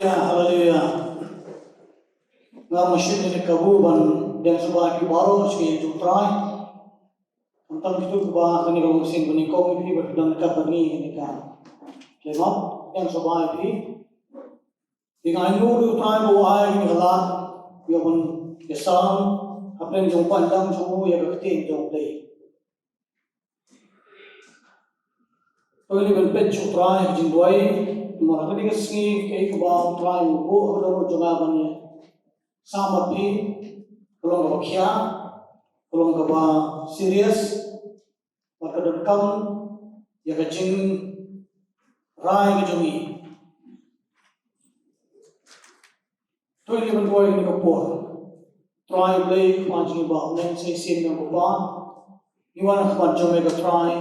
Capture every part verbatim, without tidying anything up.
Haleluya, haleluya. Nga mashit ne kabu ban deng shuwa ki baroh shi jong Trai. Khamtam kitu kiba kane ka long sien bani kong pi ba dang kat bani kane ka. Kemat deng shuwa pi. Ding ai nu du Trai ba ai ni la. Yo ban kesam. Hapdeng jong pandang jong ya ka ktien jong Blei. Pynlong ban peit sha u Trai ha ka jingduwai, namar ha kane ka sngi kaei kaba u Trai u buh ha ka dohnud jong nga ban ïa sam bad phi, ka long kaba khia, ka long kaba serious, bad ka donkam ïa ka jingrai ka jong ngi. To ngin ïa pynduwai ha kane ka por. Trai Blei Kpa jong ngi ba ha bneng, sa shisien me ko Kpa. Ngi wan ha khmat jong me ko Trai.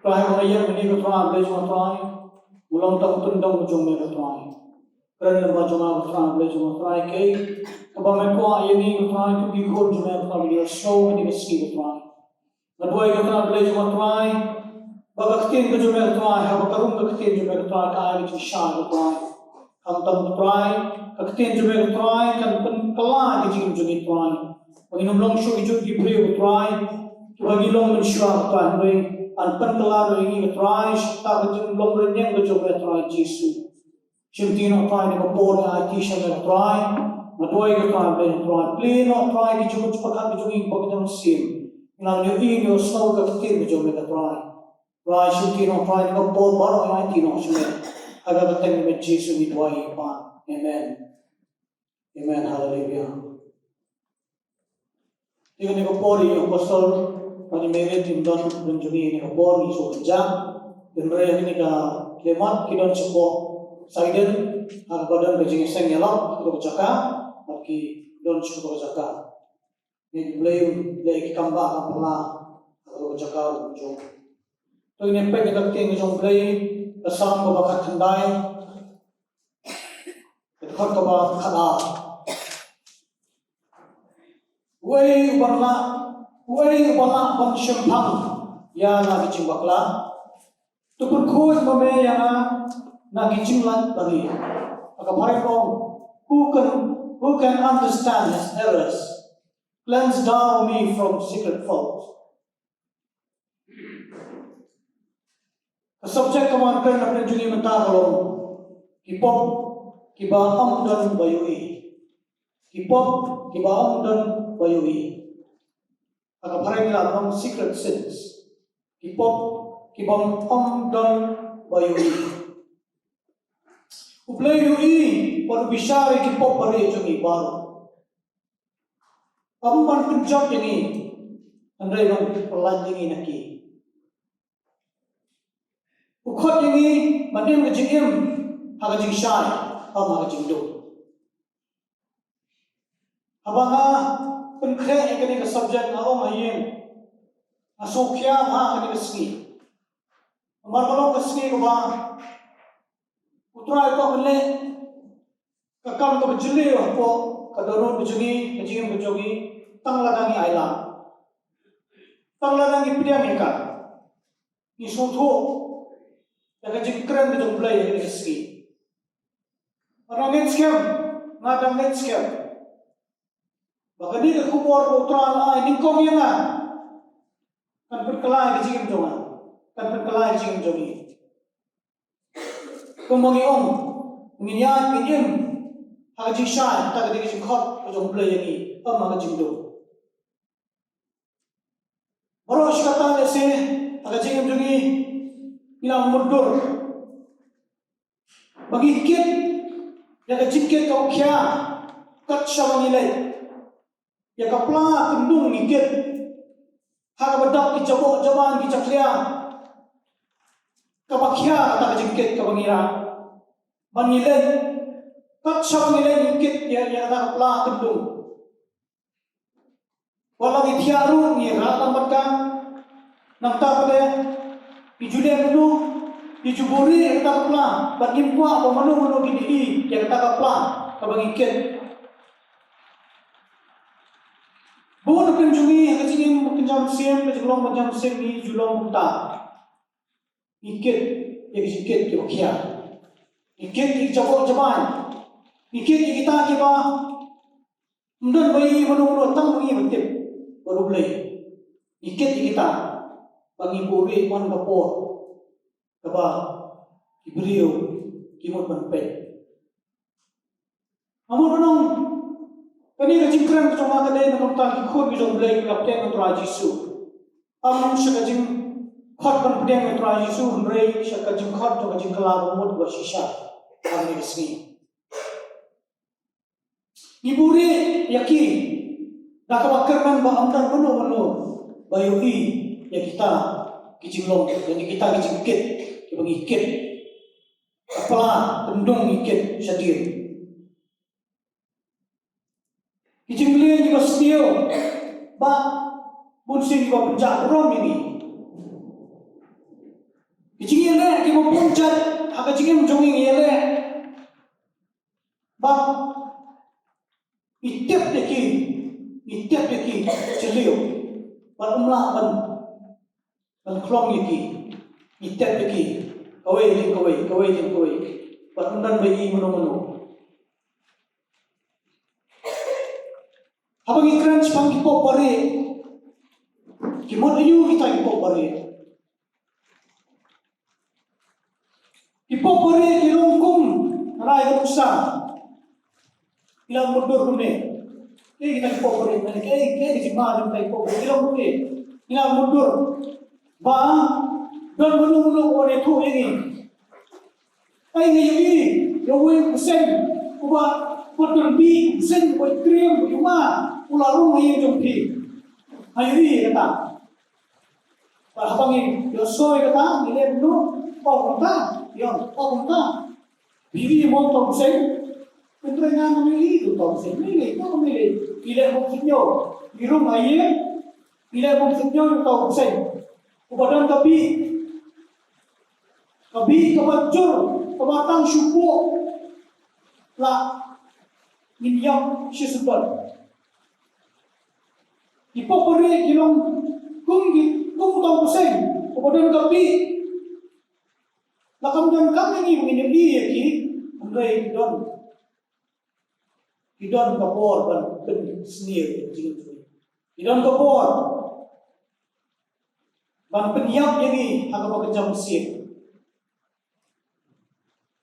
Trai, ba nga ïeng hangne ko Trai Blei jong nga Trai, nga long tang u tyndong jong me ko Trai. Kren lyngba jong nga ko Trai Blei jong nga Trai, kaei kaba me kwah ïa ngi ko Trai, kum ki khun jong me ko Trai, ngi ïohsngew ha kane ka sngi ko Trai. Nga duwai ko Trai Blei jong nga Trai, ba ka ktien ka jong me ko Trai, haba ka rung ka ktien jong me ko Trai, ka ai ka jingshai ko Trai. Khamtam ko Trai, ka ktien jong me ko Trai kan pynkylla ka jingim jong ngi Trai. Ba ngin ym long shuh ki jait ki briew ko Trai, kiba ngi long mynshuwa ko Trai, hynrei kan pynkylla ïa ngi ko Trai, shaphang ka jinglong rynïeng ka jong me ko Trai Jisu. Shimti noh Trai, ha kane ka por ngi aiti sha me Trai. Nga duwai ko Trai Blei Trai, plie noh Trai ki jingmut jingpyrkhat ki jong ngi ba ka jong sim. Ngan ïohi, ngan ïohsngew ka ktien ka jong me Trai. Trai shimti noh Trai, ha kane ka por baroh ngi aiti noh sha me. Ha ka kyrteng jong me Jisu ngi duwai Kpa. Amen. Amen. Haleluya. Te kane ka por i Apostol bad i Mary kim don ryngkat jong ngi kane ka por, ngi sngewbha. Hynrei ha kane ka khyllipmat ki don shapoh side, ha kaba don ka jingïaseng ïalap ha ka jaka, bad ki don shapoh ka jaka. Ngi Blei, Blei ki kam ba kam pala ha ka jaka jong. To ngin peit ka ktien ka jong Blei, ka Salm kaba khatkhyndai. Ka dkhot kaba khatar. Uei uba lah, uei uba lah ban shemphang ïa nga na ki jingbakla? To pynkhuid ma me ïa nga na ki jinglait bari. Ha ka Phareng ka ong, who can, who can understand his errors? Cleanse thou me from secret fault. Ka subject kaba ngan kren na pdeng jong ngi mynta ka long ki pop kiba ym don ba ïohi. Ki pop kiba ym don ba ïohi. Ha ka phareng la ong secret sins. Ki pop kiba ym don ba ïohi. U Blei u ïohi bad u bishar ïa ki pop barieh jong ngi baroh. Ym ban pynjot ïa ngi, hynrei ban pyllait ïa ngi na ki. U khot ïa ngi ban im ka jingim ha ka jingshai, ym ha ka jingdum. Haba nga pynkhreh ïa kane ka subject nga ong ha ïing, nga sngewkhia ha kane ka sngi. Namar ka long ka sngi kaba U Trai u kwah ban leh ka kam kaba jylliew hapoh ka dohnud ka jong ngi, ka jingim ka jong ngi, tang lada ngi ailad, tang lada ngi pdiang ïa ka. Ngi sngewthuh ïa ka jingkren ka jong U Blei ha kane ka sngi. Nga dang ngeit skhem, nga dang ngeit skhem ba kane ka khubor ba U Trai u la ai nyngkong ïa nga kan pynkylla ïa ka jingim jong nga, kan pynkylla ïa ka jingim jong ngi. Kumba ngi ong, ngin ïaid ngin im ha ka jingshai, kata ka dei ka jingkhot ka jong U Blei ïa ngi, ym ha ka jingdum. Baroh shi katta lehse ha ka jingim jong ngi ngi la mutdur ba ngi kit ïa ka jingkit kaba khia kat shaba ngi leit. Ïa ka pla kyndung ngi kit ha kaba dap ki jaboh jaban ki jakhlia. Kaba khia kata ka jingkit kaba ngi rah ba ngi leit, kat shaba ngi leit ngi kit ïa, ïa kata ka pla kyndung. Wat la ngi thiah ruh ngi rah lang bad ka. Nangta pat ngi ju leh kumno? Ngi ju buhrieh ïa kata ka pla bad ngim kwah ba mano mano kin ïohi ïa kata ka pla kaba ngi kit. Bun na pdeng jong ngi ha ka jingim ba kynja mynsiem, ka jinglong ba kynja mynsiem ngi ju long kumta. Ngi kit ïa ki jingkit kiba khia. Ngi kit ïa ki jaboh jaban. Ngi kit ïa kita kiba ym don ba ïohi mano mano, tang ma ngi ba tip bad U Blei. Ngi kit ïa kita ba ngi buhrieh man ka por kaba ki briew ki mut ban peit. Nga mut ban ong, kane ka jingkren ka jong nga ka dei na ka bynta ki khun ki jong U Blei kiba la pdiang ïa U Trai Jisu. Ym sha ka jingkhot ban pdiang ïa U Trai Jisu, hynrei sha ka jingkhot jong ka jingkylla ba mut ba shisha ha kane ka sngi. Ngi buhrieh ïa ki da kaba kyrmen ba ym don mano mano ba ïohi ïa kita ki jinglong, ïa kita ki jingkit kiba ngi kit. Ka pla kyndung ngi kit shadien. Ki jingmlien kiba sniew ba bun sien kiba pynjah burom ïa ngi. Ki jingïaleh kiba bun jait ha ka jingim jong ngi ngi ïaleh. Bad ngi tip ïa ki, ngi tip ïa ki jylliew bad ym lah ban, ban khlong ïa ki. Ngi tip ïa ki kawei lem kawei, kawei lem kawei, bad ym don ba ïohi mano mano. Haba ngi kren shaphang ki pop barieh, ki mut aïu kita ki pop barieh? Ki pop barieh ki long kum, hynrei ka nuksa. Ngi la mutdur kumne. Ki kita ki pop barieh, ki, ki, ki jingma jong kita ki pop barieh ki long kumne. Ngi la mutdur ba don mano mano uba ïathuh ïa ngi. Ai ngi ïohi ïa uwei u bseiñ uba, uba don bih, u bseiñ uba triem, u juma u la rung ha ïing jong phi. Ngi ïohi ïa kata. Bad haba ngi ïohsngew ïa kata ngi leh kumno? Ong kumta, ïa, ong kumta. Phi ïohi mo uta u bseiñ? Hynrei nga ngam ïohi ïa uta u bseiñ. Ngi leh, ngi leh, ngi leh bymsuidñiew. Ngi rung ha ïing, ngi leh bymsuidñiew ïa uta u bseiñ uba don ka bih. Ka bih kaba jur, kaba tang shu buh la ngin ïap shi syndon. Ki pop barieh ki long kum ki, kum uta u bseiñ uba don ka bih. La kam don kam ïa ngi ba ngin ïohi ïa ki, hynrei ki don, ki don ka bor ban pynsniew ïa ka jingim jong ngi. Ki don ka bor ban pynïap ïa ngi ha kaba kynja mynsiem.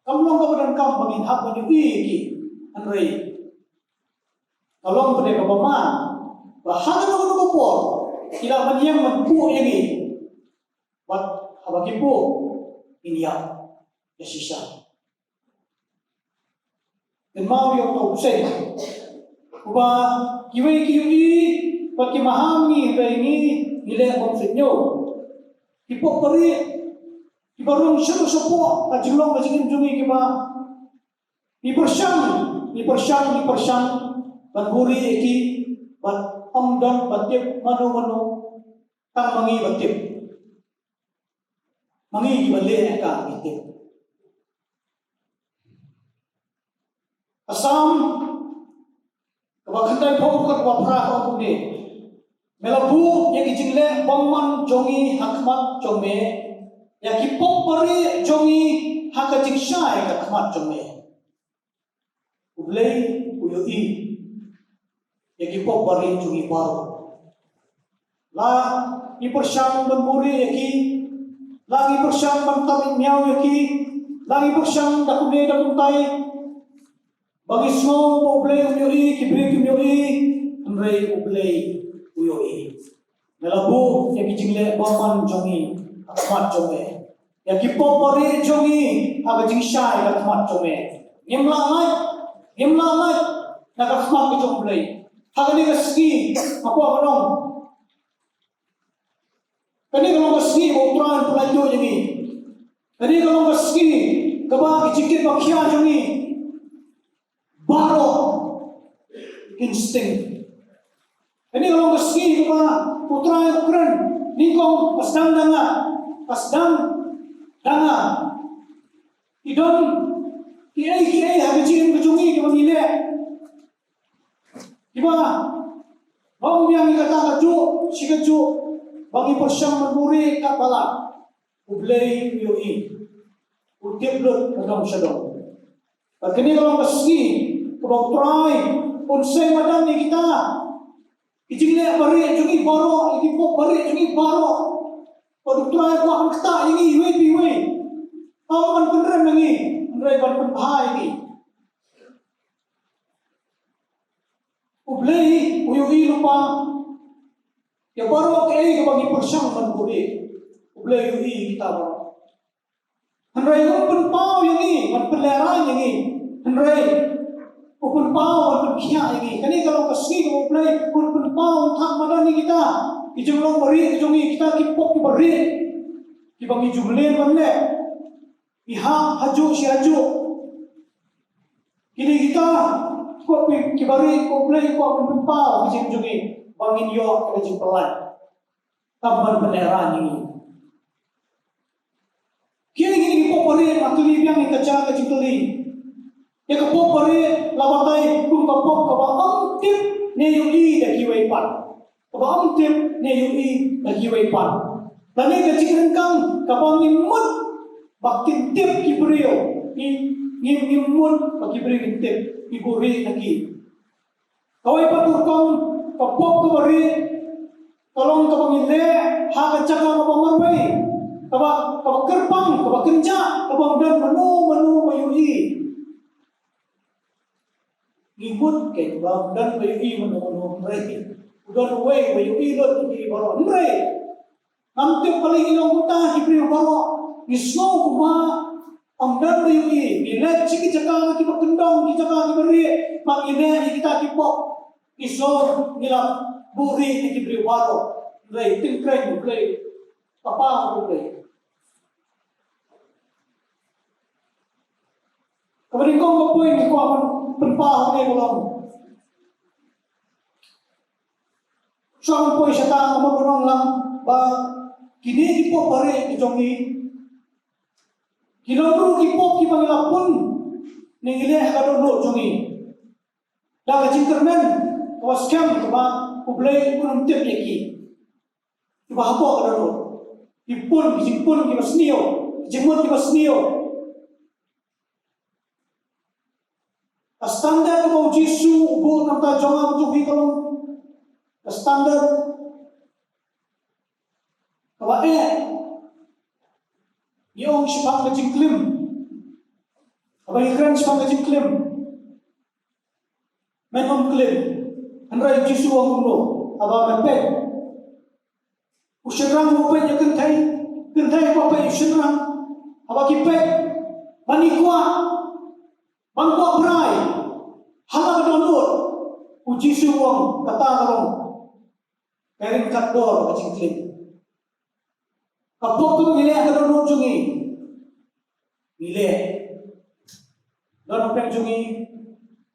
Kam long kaba donkam ba ngin hap ban ïohi ïa ki, hynrei Ka long pat kaba ma, ba ha kano kano ka por ki lah ban ïeng ban buh ïa ngi. Bad haba ki buh, ngin ïap ïa shisha. Kynmaw ïa uto u bseiñ uba kiwei ki ïohi bad ki maham ngi, hynrei ngi, ngi leh bymsuidñiew. Ki pop barieh kiba rung shapoh shapoh ka jinglong ka jingim jong ngi, kiba ngi pyrshang, ngi pyrshang, ngi pyrshang ban buhrieh ïa ki, bad ym don ba tip mano mano, tang ma ngi ba tip. Ma ngi kiba leh ïa ka ngi tip. Ka Salm kaba khyndaiphew, ka dkhot kaba phra ka ong kumne: Me la buh ïa ki jingleh bymman jong ngi ha khmat jong me, ïa ki pop barieh jong ngi ha ka jingshai ka khmat jong me. U Blei u ïohi ïa ki pop barieh jong ngi baroh. La ngi pyrshang ban buhrieh ïa ki, la ngi pyrshang ban tap miaw ïa ki, la ngi pyrshang da kumne da kumtai, ba ngi sngew ba U Blei um ïohi, ki briew kim ïohi, hynrei U Blei u ïohi. Me la buh ïa ki jingleh bymman jong ngi ha khmat jong me, ïa ki pop barieh jong ngi ha ka jingshai ka khmat jong me. Ngim lah lait, ngim lah lait na ka khmat ka jong U Blei. Ha kane ka sngi, nga kwah ban ong, kane ka long ka sngi ba U Trai un pyllait ïa ngi. Kane ka long ka sngi kaba ki jingkit ba khia jong ngi baroh kin sting. Kane ka long ka sngi kaba U Trai u kren nyngkong, ka sdang da nga, ka sdang da nga. Ki don kiei kiei ha ka jingim ka jong ngi kiba ngi leh, kiba, ba ym biang ïa kata kajuh shi kajuh ba ngi pyrshang ban buhrieh katba lah. U Blei u ïohi, u tip lut ka dong sha dong. Bad kane ka long ka sngi kaba U Trai un sei madan ïa kita ki jingleh barieh jong ngi baroh, ïa ki pop barieh jong ngi baroh. Bad U Trai u kwah ban ktah ïa ngi iwei pa iwei. Ym ban pynrem ïa ngi, hynrei ban pynbha ïa ngi. U Blei u ïohi lypa ïa baroh kaei kaba ngi pyrshang ban buhrieh. U Blei u ïohi kita baroh. Hynrei um pynpaw ïa ngi ban pynlehraiñ ïa ngi, hynrei u pynpaw ban pynkhiah ïa ngi. Kane ka long ka sngi kaba U Blei un pynpaw, un thah madan ïa kita ki jinglong barieh jong ngi, kita ki pop kiba rieh kiba ngi ju mlien ban leh. Ngi hap hajuh shi hajuh. Kine kita ki pop kiba rieh kaba U Blei u kwah ban pynpaw ha ka jingim jong ngi ba ngin ïoh ka jingpyllait. Tang ban pynlehraiñ ïa ngi. Kine, kine ki pop barieh, nga kylli biang ïa ka jaka ka jingkylli. Ïa ka pop barieh la batai kum ka pop kaba ym tip ne ïohi da kiwei pat. Kaba ym tip ne ïohi da kiwei pat. Lane ka jingryngkang kaba ngim mut ba kin tip ki briew. Ngi, ngi, ngim mut ba ki briew kin tip, ngi buhrieh na ki. Kawei pat ka rukom ka pop kaba rieh ka long kaba ngi leh ha ka jaka kaba marwei, kaba, kaba kyrpang, kaba kynjah, kaba ym don mano mano ba ïohi. Ngi mut keiñ ba ym don ba ïohi mano mano, hynrei u don uwei ba ïohi lut ïa ngi baroh. Hynrei ngam tip balei ngi long kumta ki briew baroh. Ngi sngew kumba ym don ba ïohi. Ngi leit sha ki jaka kiba kyndong, ki jaka kiba rieh, bad ngi leh ïa kita ki pop. Ngi sngew ngi la buhrieh ïa ki briew baroh. Hynrei tyngkreiñ U Blei, Kpa U Blei. Kaba nyngkong ka point ngi kwah ban pynpaw hangne ka long, shuwa ban poi shata, nga mut ban ong lang ba kine ki pop barieh ki jong ngi ki long ruh ki pop kiba ngi la pun ne ngi leh ha ka dohnud jong ngi da ka jingkyrmen kaba skhem kaba U Blei un ym tip ïa ki. Kiba hapoh ka dohnud, ki pun, ki jingpun kiba sniew, ki jingmut kiba sniew. Ka standard kaba U Jisu u buh na ka bynta jong nga bad jong phi ka long ka standard kaba eh. Ngi ong shaphang ka jingklim, kaba ngi kren shaphang ka jingklim. Men ym klim. Hynrei u Jisu u ong kumno? Haba me peit u shynrang u peit ïa kynthei, kynthei u peit u shynrang. Haba ki peit, ban ïa kwah, ban kwah brai ha la ka dohnud. U Jisu u ong kata ka long ka ring ka dor ka jingklim. Ka pop kaba ngi leh ha ka dohnud jong ngi, ngi leh. Don peng jong ngi,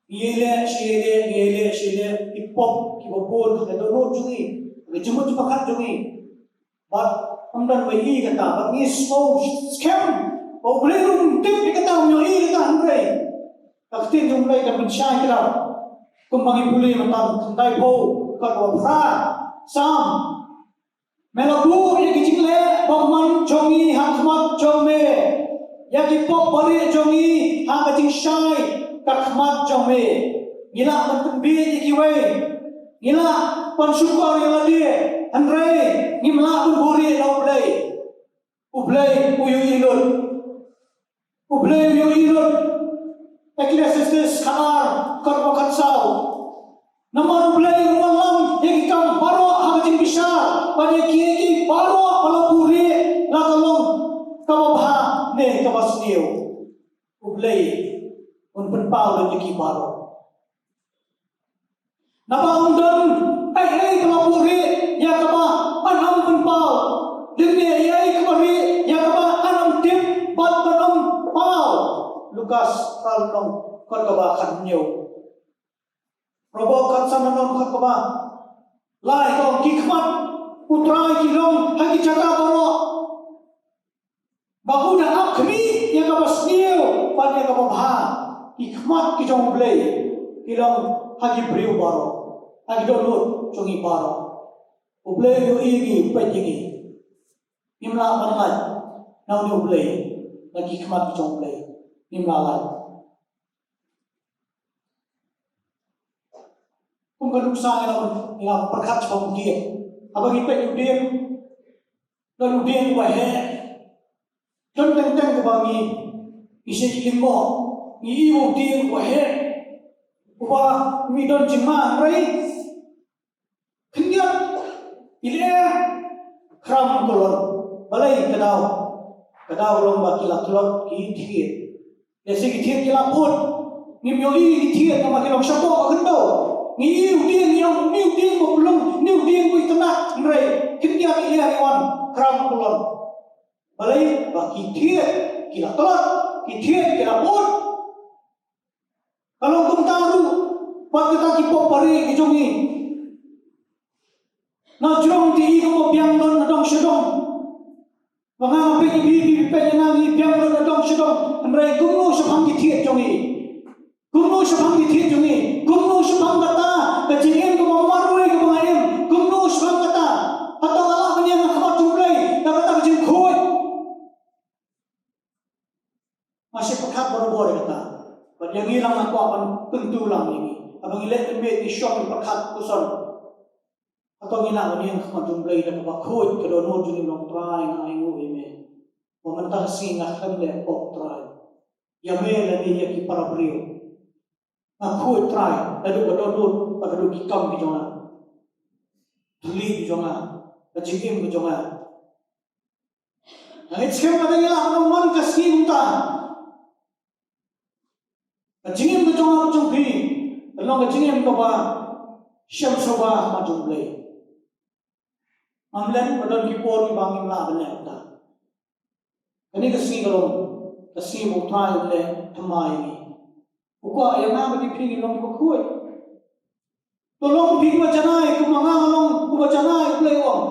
ngi leh shi leh, ngi leh shi leh. Ki pop kiba bun ha ka dohnud jong ngi, ha ka jingmut jingpyrkhat jong ngi. Bad ym don ba ïohi kata, bad ngi sngew skhem ba U Blei ruh um tip ïa kata, um ïohi ïa kata. Hynrei ka ktien jong U Blei kan pynshai kata. Kumba ngi pule mynta, khyndai phew, ka dei ba phra Salm. Me la buh ïa ki jingleh bymman jong ngi ha khmat jong me, ïa ki pop barieh jong ngi ha ka jingshai ka khmat jong me. Ngi lah ban pynbieit ïa kiwei, ngi lah ban shukor ïa lade, hynrei ngim lah ban buhrieh ïa U Blei. U Blei u ïohi lut. U Blei u ïohi lut. Ecclesiastes khatar, khatwei khatsaw. Namar U Blei u wallam ïa ki kam baroh ha ka jingbishar, bad ïa kiei kiei baroh ba la buhrieh, la ka long kaba bha ne kaba sniew, U Blei un pynpaw lut ïa ki baroh. Naba ym don ei ei ba la buhrieh ïa kaba yn ym pynpaw, lymne ei ei kaba rieh ïa kaba yn ym tip bad ban ym paw. Lukas phra lynnong, khat kaba khathynñiew. Proverb khatsan lynnong, khat kaba lai, ka ong, ki khmat U Trai ki long ha ki jaka baroh, ba u da ap khmih ïa kaba sniew bad ïa kaba bha. Ki khmat ki jong U Blei ki long ha ki briew baroh, ha ki dohnud jong ngi baroh. U Blei u ïohi ïa ngi, u peit ïa ngi. Ngim lah ban lait na une U Blei, na ki khmat ki jong U Blei. Ngim lah lait. Kum ka nuksa ngi la, ngi la pyrkhat shaphang u dieng. Haba ngi peit u dieng, don u dieng uba heh. Don teng teng uba ngi, ngi shait lyngngoh, ngi ïohi u dieng uba heh, uba ym don jingma, hynrei khyndiat i leh khram kulon. Balei? Ka daw, ka daw long ba ki la tlot ki thied. Lehse ki thied ki la put. Ngim ïohi ki thied namar ki long shapoh ka khyndew. Ngi ïohi u dieng, ngi ong une u dieng ba plung, une u dieng ba itynnad, hynrei khyndiat i leh i wan khram kulon. Balei? Ba ki thied ki la tlot, ki thied ki la put. Ka long kumta ruh bad kita ki pop barieh ki jong ngi. Nga jrong ïa i kumba biang lut na dong sha dong. Ba nga peit ïa phi, phi peit ïa nga, ngi biang lut na dong sha dong. Hynrei kumno shaphang ki thied jong ngi? Kumno shaphang ki thied jong ngi? Kumno shaphang kata ka jingim kaba marwei kaba nga im? Kumno shaphang kata? Hato nga lah ban ïeng ha khmat jong U Blei da kata ka jingkhuid? Nga shait pyrkhat barabor ïa kata. Bad ïa ngi lang nga kwah ban kyntu lang ïa ngi. Haba ngi leh mynmiet ngi shong ngi pyrkhat, puson. Hato ngi lah ban ïeng ha khmat jong U Blei da kaba khuid, ka dohnud jong ngi ban ong, Trai, nga ainguh ïa me ba mynta ka sngi nga khlem leh pop, Trai. Ïa me lane ïa ki para briew. Nga khuid, Trai, naduh ka dohnud bad naduh ki kam ki jong nga, thylliej ki jong nga, ka jingim ka jong nga. Nga ngeit skhem ba ngi lah ban ong man ka sngi kumta, ka jingim ka jong nga bad jong phi kan long ka jingim kaba shem shuwa ha khmat jong U Blei. Ngam leh ba don ki por kiba ngim lah ban leh kumta. Kane ka sngi ka long ka sngi ba U Trai un leh thymmai ïa ngi. U kwah ïa nga bad ïa phi ngin long kiba khuid. To long phi uba janai kumba nga nga long uba janai, U Blei u ong.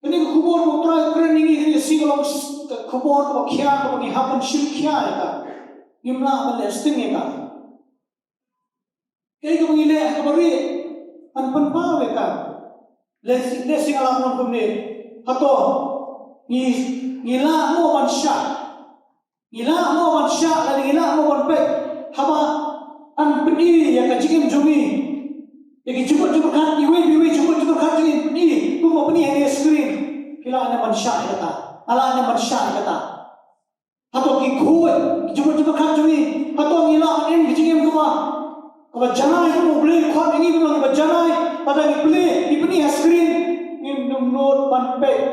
Kane ka khubor ba U Trai u kren ïa ngi kane ka sngi ka long ka khubor kaba khia, kaba ngi hap ban shim khia ïa ka. Ngim lah ban leh sting ïa ka. Kaei kaba ngi leh ha kaba rieh, yn pynpaw ïa ka. Lehse, lehse nga lah ban ong kumne, hato ngi, ngi lah mo ban shah? Ngi lah mo ban shah lane ngi lah mo ban peit haba yn pyni ïa ka jingim jong ngi? Ïa ki jingmut jingpyrkhat, iwei pa iwei jingmut jingpyrkhat jong ngi, pyni kumba pyni ha ka screen. Ki lah ne ban shah ïa kata? Nga lah ne ban shah ïa kata? Hato ki khuid ki jingmut jingpyrkhat jong ngi? Hato ngi lah ban im ki jingim kaba, ka Ba janai kum U Blei u khot ïa ngi ba ngi ba janai, lada ngi plie, ngi pyni ha screen, ngim nud ban peit.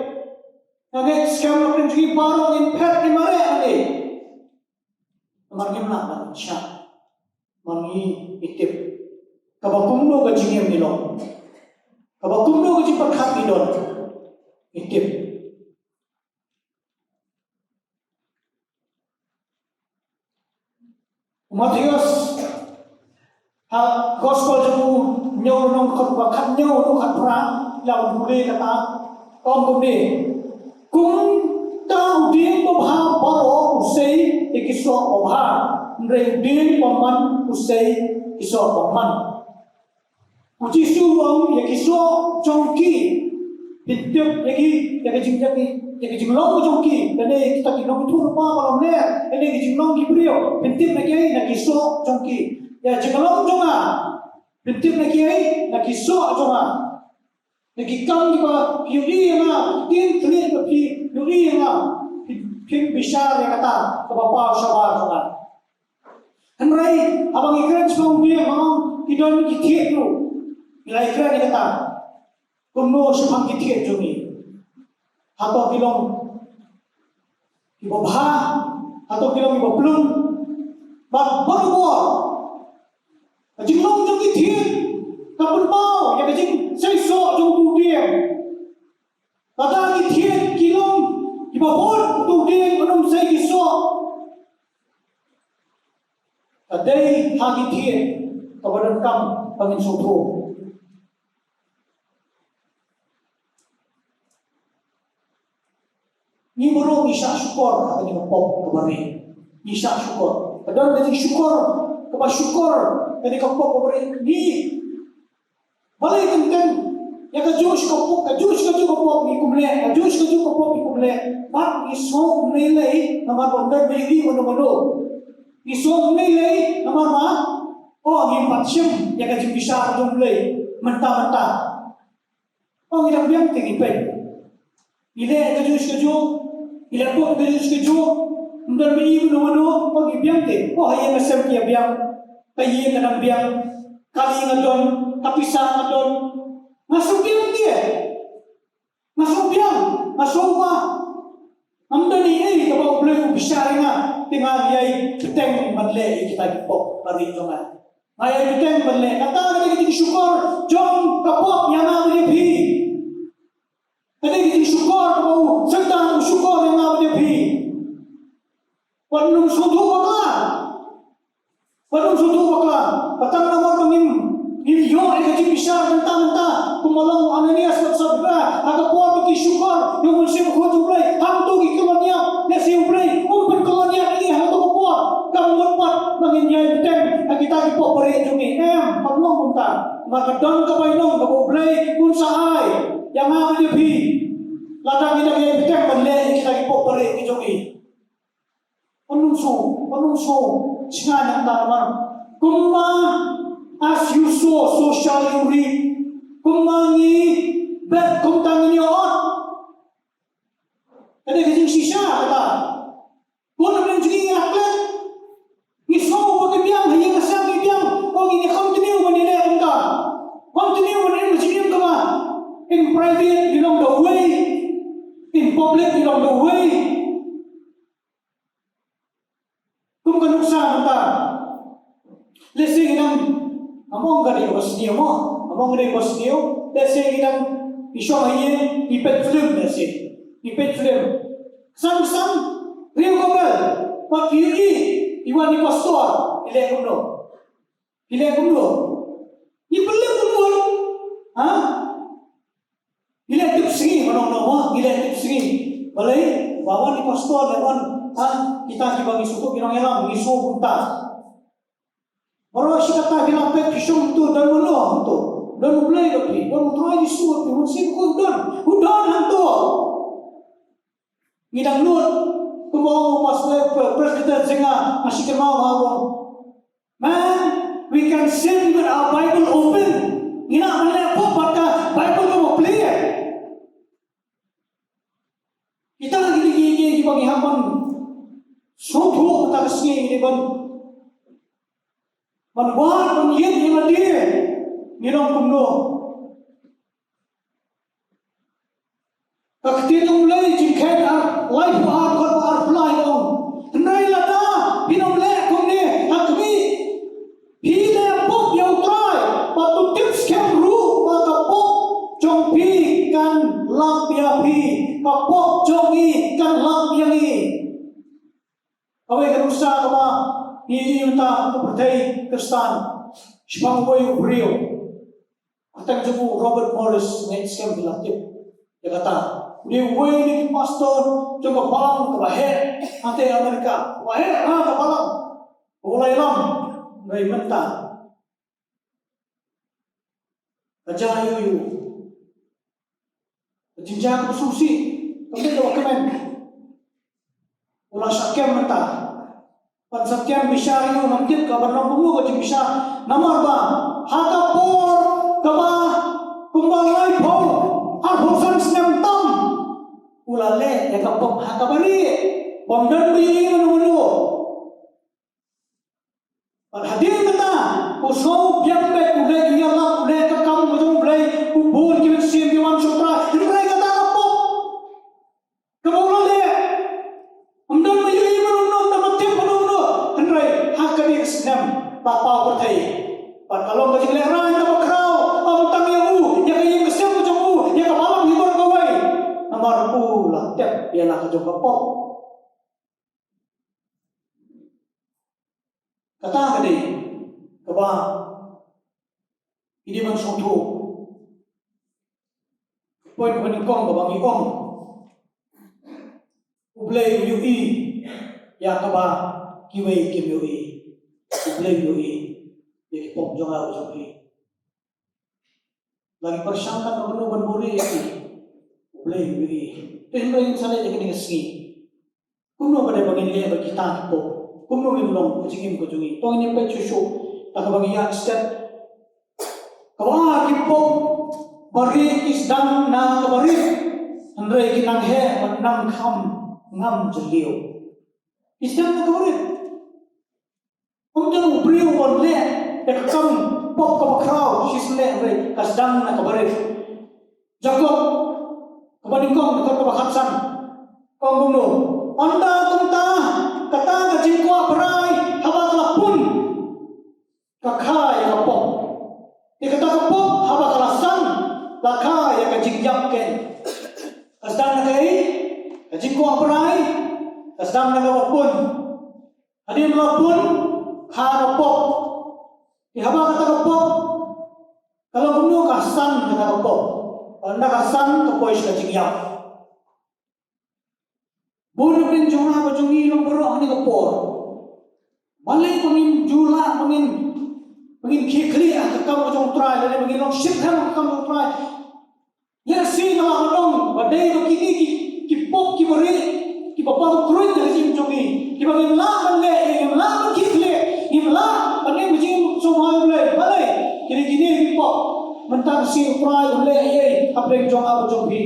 Nga ngeit skhem na pdeng jong ngi baroh ngin phet, ngin mareh hangne. Namar ngim lah ban shah. Namar ngi tip kaba kumno ka jingim ngi long, kaba kumno ka jingpyrkhat ngi don, ngi tip. U Mathaios ha gospel jong u, hynñiew lynnong, dkhot ba khathynñiew haduh khatphra, la u pule kata, u ong kumne: Kumta u dieng babha baroh u sei ïa ki soh babha, hynrei u dieng bymman u sei ki soh bymman. U Jisu u ong ïa ki soh jong ki. Phin tip ïa ki, ïa ka jing, ïa ki, ïa ka jinglong jong ki, lane kita ki nongïathuhlypa ba lamler, lane ki jinglong ki briew. Phin tip ïa ki na ki soh jong ki. Ïa jinglong jong nga, phin tip ïa ki na ki soh jong nga. Na ki kam kiba phi ïohi ïa nga, ki ktien thylliej ba phi ïohi ïa nga, phin, phin bishar ïa kata kaba paw shabar jong nga. Hynrei haba ngi kren shaphang u dieng, ma ong ki don ki thied ruh. Ngi la ïakren ïa kata. Kumno shaphang ki thied jong ngi? Hato ki long kiba bha? Hato ki long kiba plung? Bad barabor ka jinglong jong ki thied ka pynpaw ïa ka jingseisoh jong uto u dieng. Lada ki thied ki long kiba bud, uto u dieng un ym sei ki soh. Ka dei ha ki thied kaba donkam ba ngin sngewthuh. Ngi baroh ngi shah shukor ha kane ka pop kaba rieh. Ngi shah shukor. Ka don ka jingshukor kaba shukor kane ka pop kaba rieh. Ngi Balei teng teng ïa kajuh shi ka pop, kajuh shi kajuh ka pop ngi kumne, kajuh shi kajuh ka pop ngi kumne. Bad ngi sngew kumne lei, namar ba ym don ba ïohi mano mano. Ngi sngew kumne lei namar ba, oh, ngim pat shim ïa ka jingbishar jong U Blei mynta mynta. Oh, ngi dang biang te ngi peit. Ngi leh kajuh shi kajuh, ngi leh pop kajuh shi kajuh. Ym don ba ïohi mano mano, oh, ngi biang te. Oh, ha ïing ha sem ki ïa biang, ka ïing ka dang biang, kali nga don, ka pisa nga don. Nga sngewbiang te. Nga sngewbiang, nga sngewbha. Ngam don ei ei kaba U Blei u bishar ïa nga, te nga ïai bteng ban leh ïa kita ki pop ba rieh jong nga. Nga ïai bteng ban leh, kata ka dei ka jingshukor jong ka pop ïa nga bad ïa phi. Ka dei ka jingshukor kaba u Soitan u shukor ïa nga bad ïa phi. Wat nym sngewthuh bakla. Wat nym sngewthuh bakla. Ba tang namar ba ngim, ngim ïoh ïa ka jingbishar mynta mynta, kumba long u Ananias bad Saphira ha ka por ba ki shukor ïa U Mynsiem Bakhuid jong U Blei, hangto ki kylla ïap. Lehse U Blei um pynkylla ïap ïa ngi hangto ka por. Kam mut pat ba ngin ïai bteng ha kita ki pop ba rieh jong ngi. Em, kam long kumta. Namar ka don ka bainong kaba U Blei un sa ai ïa nga bad ïa phi lada ngi dang ïai bteng ban leh ïa kita ki pop ba rieh ki jong ngi. Wat nym sngew, wat nym sngew shngaiñ nangta namar kumba, as you sow, so shall you reap. Kumba ngi bet, kumta ngin ïoh. Ka dei ka jingshisha kata. Bun na pdeng jong ngi ngi la klet. Ngi sngew ba ki biang, ha ïing ha sem ki biang. Ko ngin ïa continue ban ïaleh kumta. Continue ban im ha jingim kaba, in private ngi long da uwei, in public ngi long da uwei. Kum ka nuksa mynta. Lehse ngi dang, ngam ong ka dei kaba sniew mo, ngam ong ka dei kaba sniew. Lehse ngi dang, ngi shong ha ïing, ngi peit film, lehse ngi peit film. Ksan ksan, riew ka bel, pat ki ïohi, i wan i pastor, i leh kumno? I leh kumno? Ngi pynlip kumno? Ha? Ngi leh tip sngi, ba nong nong ma, ngi leh tip sngi. Balei? Ba wan i pastor, leh wan, ha, kita kiba ngi sngewthuh ki nongïalam, ngi sngew kumta. Baroh shi katta phi la peit, phi shong hangto, don mano hangto? Don U Blei bad phi, don U Trai Jisu bad phi, Mynsiem Bakhuid u don, u don hangto. Ngi dang nud, kumba ong u pastor, Presbyter jong nga, nga shu kynmaw ha u ong, "Man, we can sin with our Bible open." Ngi lah ban leh pop bad ka Bible kaba plie. Kita ki dei ki, ki, kiba ngi hap ban sngewthuh mynta ka sngi, ngi dei ban, ban wad, ban ïeit, ngi long kumno. Ka ktien U Blei jingkheiñ ar, laiphew ar, khat ba arphew lai ong: Hynrei lada phin ym leh kumne ha khmih, phi leh pop ïa U Trai, bad to tip skhem ruh ba ka pop jong phi kan lap ïa phi, ka pop jong ngi kan lap ïa ngi. Kawei ka nuksa kaba ngi ïohi mynta ha ka pyrthei Khristan, shaphang uwei u briew. Kata ka jong u Robert Morris, nga ngeit skhem phi la tip ïa kata. U dei uwei na ki pastor jong ka balang kaba heh hangtei America, kaba heh ha ka balang, kaba la ïalam. Hynrei mynta ka jia ïa u, ka jingjia kaba sngewsih, kam dei kaba kmen. U la shah kem mynta. Ban sa kem bishar ïa u, ngam tip ka ban long kumno ka jingbishar. Namar ba ha ka por kaba kumba laiphew, arphew san snem tam, u la leh ïa ka pop ha kaba rieh, bym don ba ïohi mano mano. Bad hadien kata, u sngew biang beit, u leh ïa la, u leh ka kam ka jong U Blei, u bun ki mynsiem ki wan sha U Trai. Hynrei kata ka pop kaba u la leh, ym don ba ïohi mano mano, ym don ba tip mano mano. Hynrei ha kane ka snem ba paw pyrthei, bad ka long ka jinglehrain kaba khraw, ym tang ïa u, ïa ka ïing ka sem ka jong u, ïa ka balang hi baroh kawei. Namar u la tep ïa la ka jong ka pop. Kata ka dei kaba ngi dei ban sngewthuh. Ka point kaba nyngkong kaba ngi ong, U Blei u ïohi ïa kaba kiwei kim ïohi. U Blei u ïohi ïa ki pop jong nga jong phi. La ngi pyrshang katno katno ban buhrieh ïa ki, U Blei u ïohi. Te hynrei ngin sa leh ïa kane ka sngi. Kumno ba dei ba ngin leh bad kita ki pop? Kumno ngin long ka jingim ka jong ngi? To ngin ïa peit shuh shuh da kaba ngi ïaid stet. Kaba ki pop ba rieh ki sdang na kaba rit, hynrei ki nang heh bad nang kham ngam jylliew. Ki sdang na kaba rit. Ym don u briew uban leh ïa ka kam pop kaba khraw shisha leh, hynrei ka sdang na kaba rit. Jakob kaba nyngkong, dkhot kaba khatsan, ka ong kumno: Ynda kumta, kata ka jingkwah brai haba ka la pun, ka kha ïa ka pop. Te kata ka pop haba ka la san, la kha ïa ka jingïap keiñ. Ka sdang na kaei? Ka jingkwah brai ka sdang na kaba pun. Hadien ba la pun, kha ka pop. Te haba kata ka pop ka long kumno? Ka san kata ka pop. Ynda ka san ka poi sha ka jingïap. Bun na pdeng jong nga bad jong ngi long baroh ha kane ka por. Balei ba ngim ju lah, ba ngim, ba ngim khie khlieh ha ka kam ka jong U Trai, balei ba ngim long shitrhem ha ka kam ka jong U Trai? Lehse nga lah ban ong ba dei ba kine ki, ki pop kiba rieh, kiba bam kruid ha ka jingim jong ngi, kiba ngim lah ban leh, ngim lah ban khie khlieh, ngim lah ban im ha ka jingim sngewbha U Blei. Balei? Kine, kine ki pop. Mynta ka sngi U Trai u leh ei ei hapdeng jong nga bad jong phi?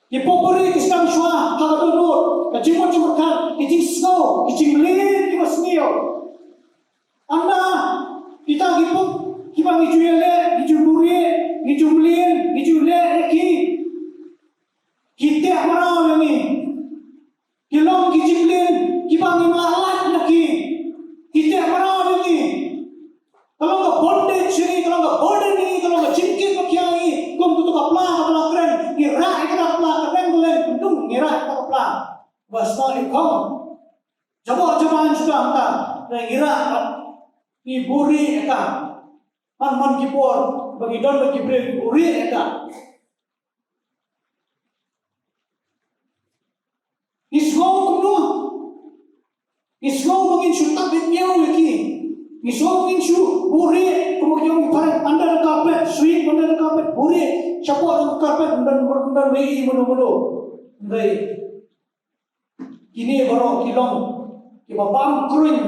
Ki pop ba rieh ki sdang shuwa ha ka dohnud, ka jingmut jingpyrkhat, ki jingsngew, ki jingmlien kiba sniew. Ynda kita ki pop kiba ngi ju ïaleh, ngi ju buhrieh, ngi ju mlien, ngi ju leh ïa ki, ki teh mraw ïa ngi. Ki long ki jingmlien kiba ngim lah lait na ki. Ki teh mraw ïa ngi. Ka long ka bondage ïa ngi, ka long ka burden ïa ngi, ka long ka jingkit ba khia ïa ngi. Kum kato ka pla kaba la kren, ngi rah ïa kata ka pla, ka reng ka leng, ngi rah ïa kata ka pla. Ba snoh ïa u khong. Jabok jabok shuh hangta, ngi rah, ngi buhrieh ïa ka. Man man ki por ba ngi don bad ki briew, ngi buhrieh ïa ka. Ngi sngew kumno? Ngi sngew ba ngin shu tap beit miaw ïa ki. Ngi sngew ba ngin shu buhrieh kumba ki ong ki phareng, under the carpet, sweep under the carpet, buhrieh shapoh jong ka carpet, ym don, ym don ba ïohi mano mano. Hynrei kine baroh ki long kiba bam kruiñ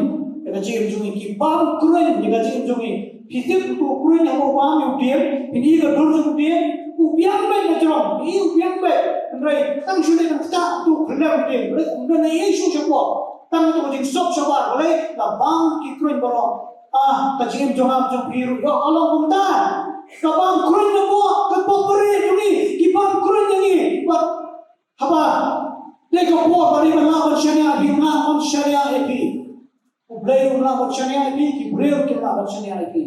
ïa ka jingim jong ngi, ki bam kruiñ ïa ka jingim jong ngi. Phi tip uto u kruiñ haba u bam ïa u dieng, phin i ka dur jong u dieng, u biang beit na jrong, phin i u biang beit. Hynrei tang shu leit nangta uto u khyllem u dieng, balei? Ym don ei ei shuh shapoh, tang uto ka jingsop shabar, balei? La bam ki kruiñ baroh. Ah, ka jingim jong nga jong phi ruh, ïoh ka long kumta. Ka bam kren na pop, ka pop bari jong ngi, ki bam kren jong ngi. Bad haba dei ka por ba dei ban lah ban shaniah ïa phi, nga ban shaniah ïa phi. U Blei u lah ban shaniah ïa phi, ki briew ki lah ban shaniah ïa phi.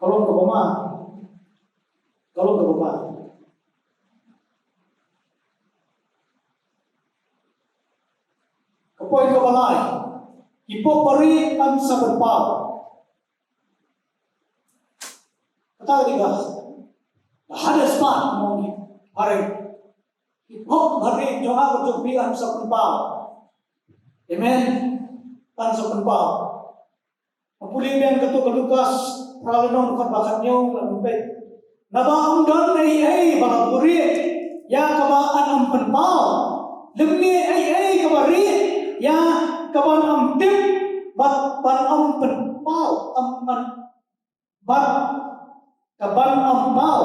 Ka long kaba ma. Ka long kaba ma. Ka point kaba lai. Ki pop bari yn sa pynpaw. Kata ka dei ka hardest part among ki parents. Ki pop bari jong nga bad jong phi yn sa pynpaw. Amen. Yn sa pynpaw. Pule biang katto ka Lukas, phra lynnong dkhot ba khathynñiew, la pynpeit. Naba ym don ei ei ba la buhrieh ïa kaba yn ym pynpaw, lymne ei ei kaba rieh ïa kaba yn ym tip bad ban ym pynpaw, ym, ym, bad kaban ym paw.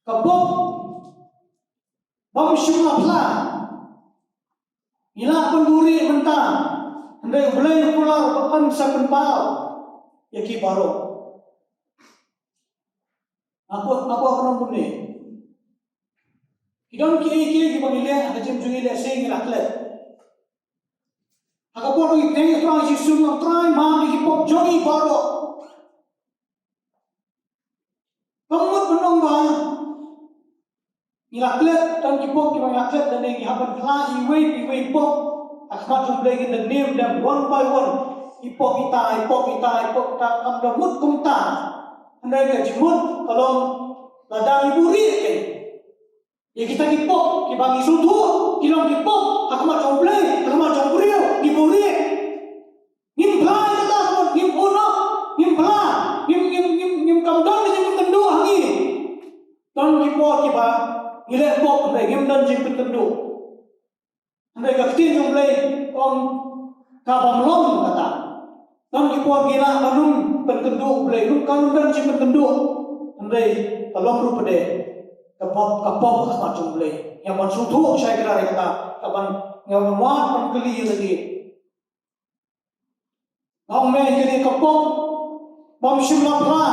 Ka pop bym shym la phla. Ngi lah ban buhrieh mynta, hynrei U Blei u kular ba yn sa pynpaw ïa ki baroh. Nga kwah, nga kwah ban ong kumne. Ki don kiei kiei kiba ngi leh ha ka jingim jong ngi, lehse ngi la klet. Ha ka por ba ngi pdiang ïa U Trai Jisu, ngi ong, Trai, map ïa ki pop jong ngi baroh. Kam mut ban ong ba ngi la klet, don ki pop kiba ngi la klet, lane ngi hap ban phla iwei pa iwei i pop ha khmat jong U Blei, ngin da niam dem one by one. I pop ita, i pop ita, i pop ita, kam da mut kumta. Hynrei ka jingmut ka long lada ngi buhrieh, ïa kita ki pop kiba ngi sngewthuh ki long ki pop ha khmat jong U Blei, ha khmat jong u briew, ngi buhrieh. Ngim phla ïa kata, ka mut ngim own up, ngim phla, ngim, ngim, ngim, ngim, kam don ka jingpynkynduh ha ngi. Don ki por kiba ngi leh pop hynrei ngim don jingpynkynduh. Hynrei ka ktien jong U Blei ka ong, ka bym long kata. Don ki por ngi lah ban ym pynkynduh U Blei, ruh kam don jingpynkynduh. Hynrei ka long ruh pat de ka pop, ka pop ha khmat jong U Blei. Ngi hap ban sngewthuh shai kdar ïa kata, ka ban, ngi hap ban wad ban kylli ïa lade. Nga ong me, ïa kane ka pop bym shym la phla,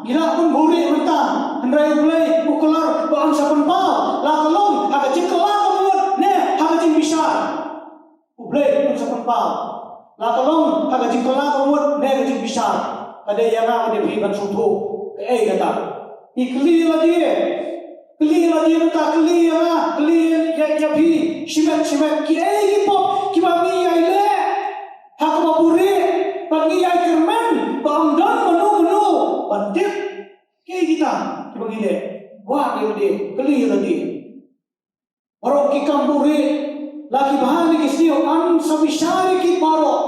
ngi lah ban buhrieh mynta, hynrei U Blei u kular ba yn sa pynpaw, la ka long ha ka jingkylla ka mut ne ha ka jingbishar. U Blei un sa pynpaw, la ka long ha ka jingkylla ka mut ne ka jingbishar. Ka dei ïa nga bad ïa phi ban sngewthuh kaei kata. Ngi kylli ïa lade, kylli ïa lade mynta, kylli ïa nga, kylli ïa, ïa, ïa phi shimet shimet, kiei ki pop kiba ngi ïai leh ha kaba buhrieh bad ngi ïai kyrmen ba ym don mano mano ban tip? Kiei kita kiba ngi leh? Wad ïa lade, kylli ïa lade. Baroh ki kam buhrieh, la ki bha ne ki sniew, yn sa bishar ïa ki baroh.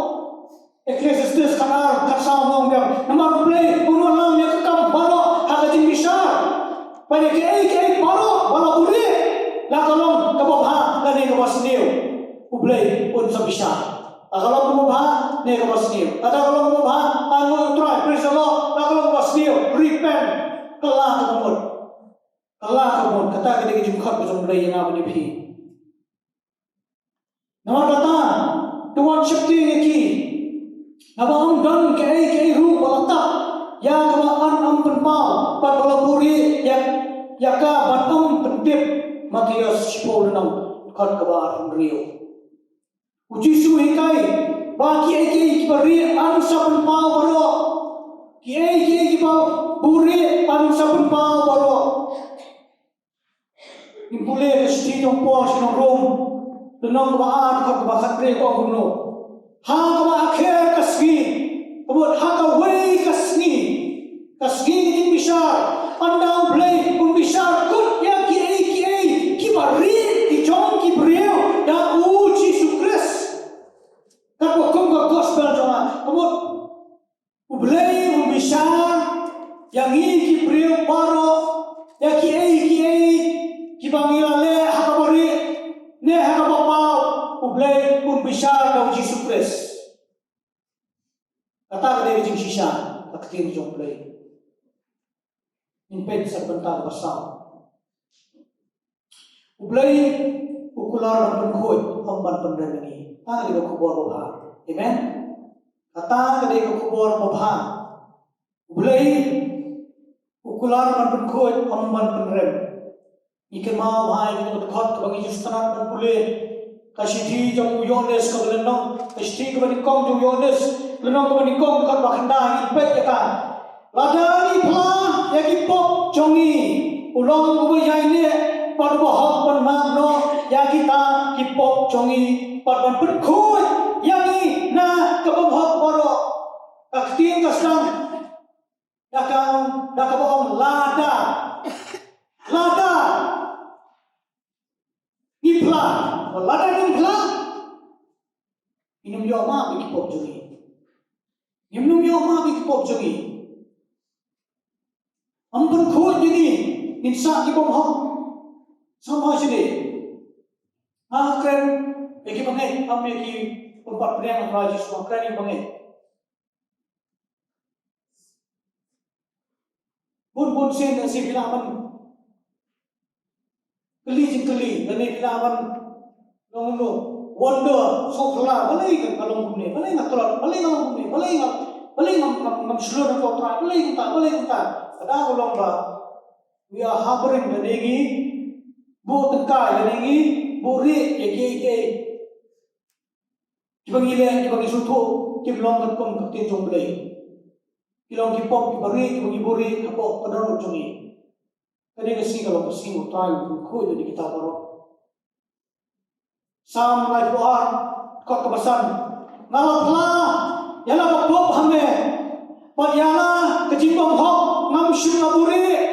Ecclesiastes khatar khatsaw ong biang, namar U Blei un wallam ïa ka kam baroh ha ka jingbishar. Bad ïa kiei kiei baroh ba la buhrieh, la ka long kaba bha lane kaba sniew, U Blei un sa bishar. La ka long kaba bha ne kaba sniew? Lada ka long kaba bha, ai nguh ïa U Trai, praise the Lord. La ka long kaba sniew, repent. Kylla ka mut. Kylla ka mut, kata ka dei ka jingkhot ka jong U Blei ïa nga bad ïa phi. Namar kata, to wan sheptieng ïa ki. Naba ym don kaei kaei ruh ba la tap ïa kaba yn ym pynpaw bad ba la buhrieh ïa, ïa ka ban ym pyntip. Mathaios shiphew lynnong, dkhot kaba arphew hynriew. U Jisu u hikai ba kiei kiei kiba rieh yn sa pynpaw baroh. Kiei kiei kiba buhrieh yn sa pynpaw baroh. Ngin pule ka shithi jong u Paul sha ki nong Rom, lynnong kaba ar, dkhot kaba khathynriew, ka ong kumno: Ha kaba akher ka sngi, ka mut ha kawei ka sngi, ka sngi ka jingbishar, ynda U Blei un bishar kut ïa kiei kiei kiba rieh ki jong ki briew da u Jisu Khrist. Katba kum ka gospel jong nga, ka mut U Blei un bishar ïa ngi ki briew baroh, ïa kiei kiei kiba ngi la leh ha kaba rieh ne ha kaba paw, U Blei un bishar da u Jisu Khrist. Kata ka dei ka jingshisha ka ktien jong U Blei. Ngin peit sa bynta kaba saw. U Blei u kular ban pynkhuid, ym ban pynrem ïa ngi. Kata ka dei ka khubor babha. Amen. Kata ka dei ka khubor babha. U Blei u kular ban pynkhuid, ym ban pynrem. Ngi kynmaw bha ïa kito ki dkhot kaba ngi ju sngewtynnat ban pule. Ka shithi jong u Ïoannis kaba lynnong, ka shithi kaba nyngkong jong u Ïoannis, lynnong kaba nyngkong, dkhot ba khyndai, ngin peit ïa ka. Lada ngi phla ïa ki pop jong ngi, u long uba ïaineh bad uba hok ban map noh ïa kita ki pop jong ngi bad ban pynkhuid ïa ngi na ka bymhok baroh. Ka ktien ka sdang da ka, da kaba ong lada. Lada ngi phla, lada ngim phla, ngim ïoh map ïa ki pop jong ngi. Ngim ïoh map ïa ki pop jong ngi. Ym pynkhuid ïa ngi, ngin sah ki bymhok. Sngewbha shisha. Nga kren ïa ki bangeit, ym ïa ki pynpat pynïaid, nga kren ïa ki bangeit. Bun bun sien da sien phi lah ban kylli jingkylli, lane phi lah ban long long wonder, sngewphylla, balei ka long kumne, balei nga tlot, balei nga long kumne, balei nga, balei ngam, ngam, ngam shlur na ka U Trai, balei kumta, balei kumta. Ka daw ka long ba we are harboring, lane ngi buh tyngkai, lane ngi buhrieh ïa kiei kiei kiba ngi leh, kiba ngi sngewthuh kim long katkum ka ktien jong U Blei. Ki long ki pop kiba rieh kiba ngi buhrieh hapoh ka dohnud jong ngi. Kane ka sngi ka long ka sngi U Trai u pynkhuid ïa kita baroh. Salm laiphew ar, dkhot kaba san. Nga la phla ïa la ka pop ha me, bad ïa la ka jingbymhok ngam shym la buhrieh.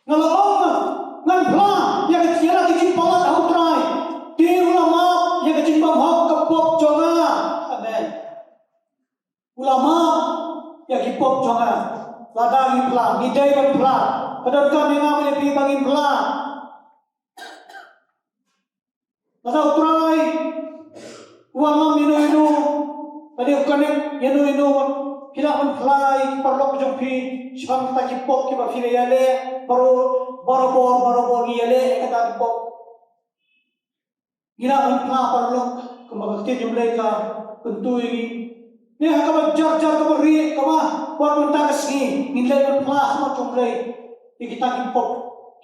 Nga la ong, ngan phla ïa ka, ïa la ka jingpalat ha U Trai, te u la map ïa ka jingbymhok ka pop jong nga. Amen. U la map ïa ki pop jong nga. Lada ngi phla, ngi dei ban phla. Ka donkam ïa nga bad ïa phi ba ngin phla. Lada U Trai u wallam ïano ïano, lada u connect ïano ïano, phi lah ban phla ïa ki paralok jong phi shaphang kita ki pop kiba phi la ïaleh, baroh, barabor, barabor ngi ïaleh ïa kita ki pop. Ngi lah ban phla paralok, kumba ka ktien jong U Blei ka kyntu ïa ngi. Ne ha kaba jar jar kaba rieh kaba wat mynta ka sngi ngin leit ban phla ha khmat jong U Blei ïa kita ki pop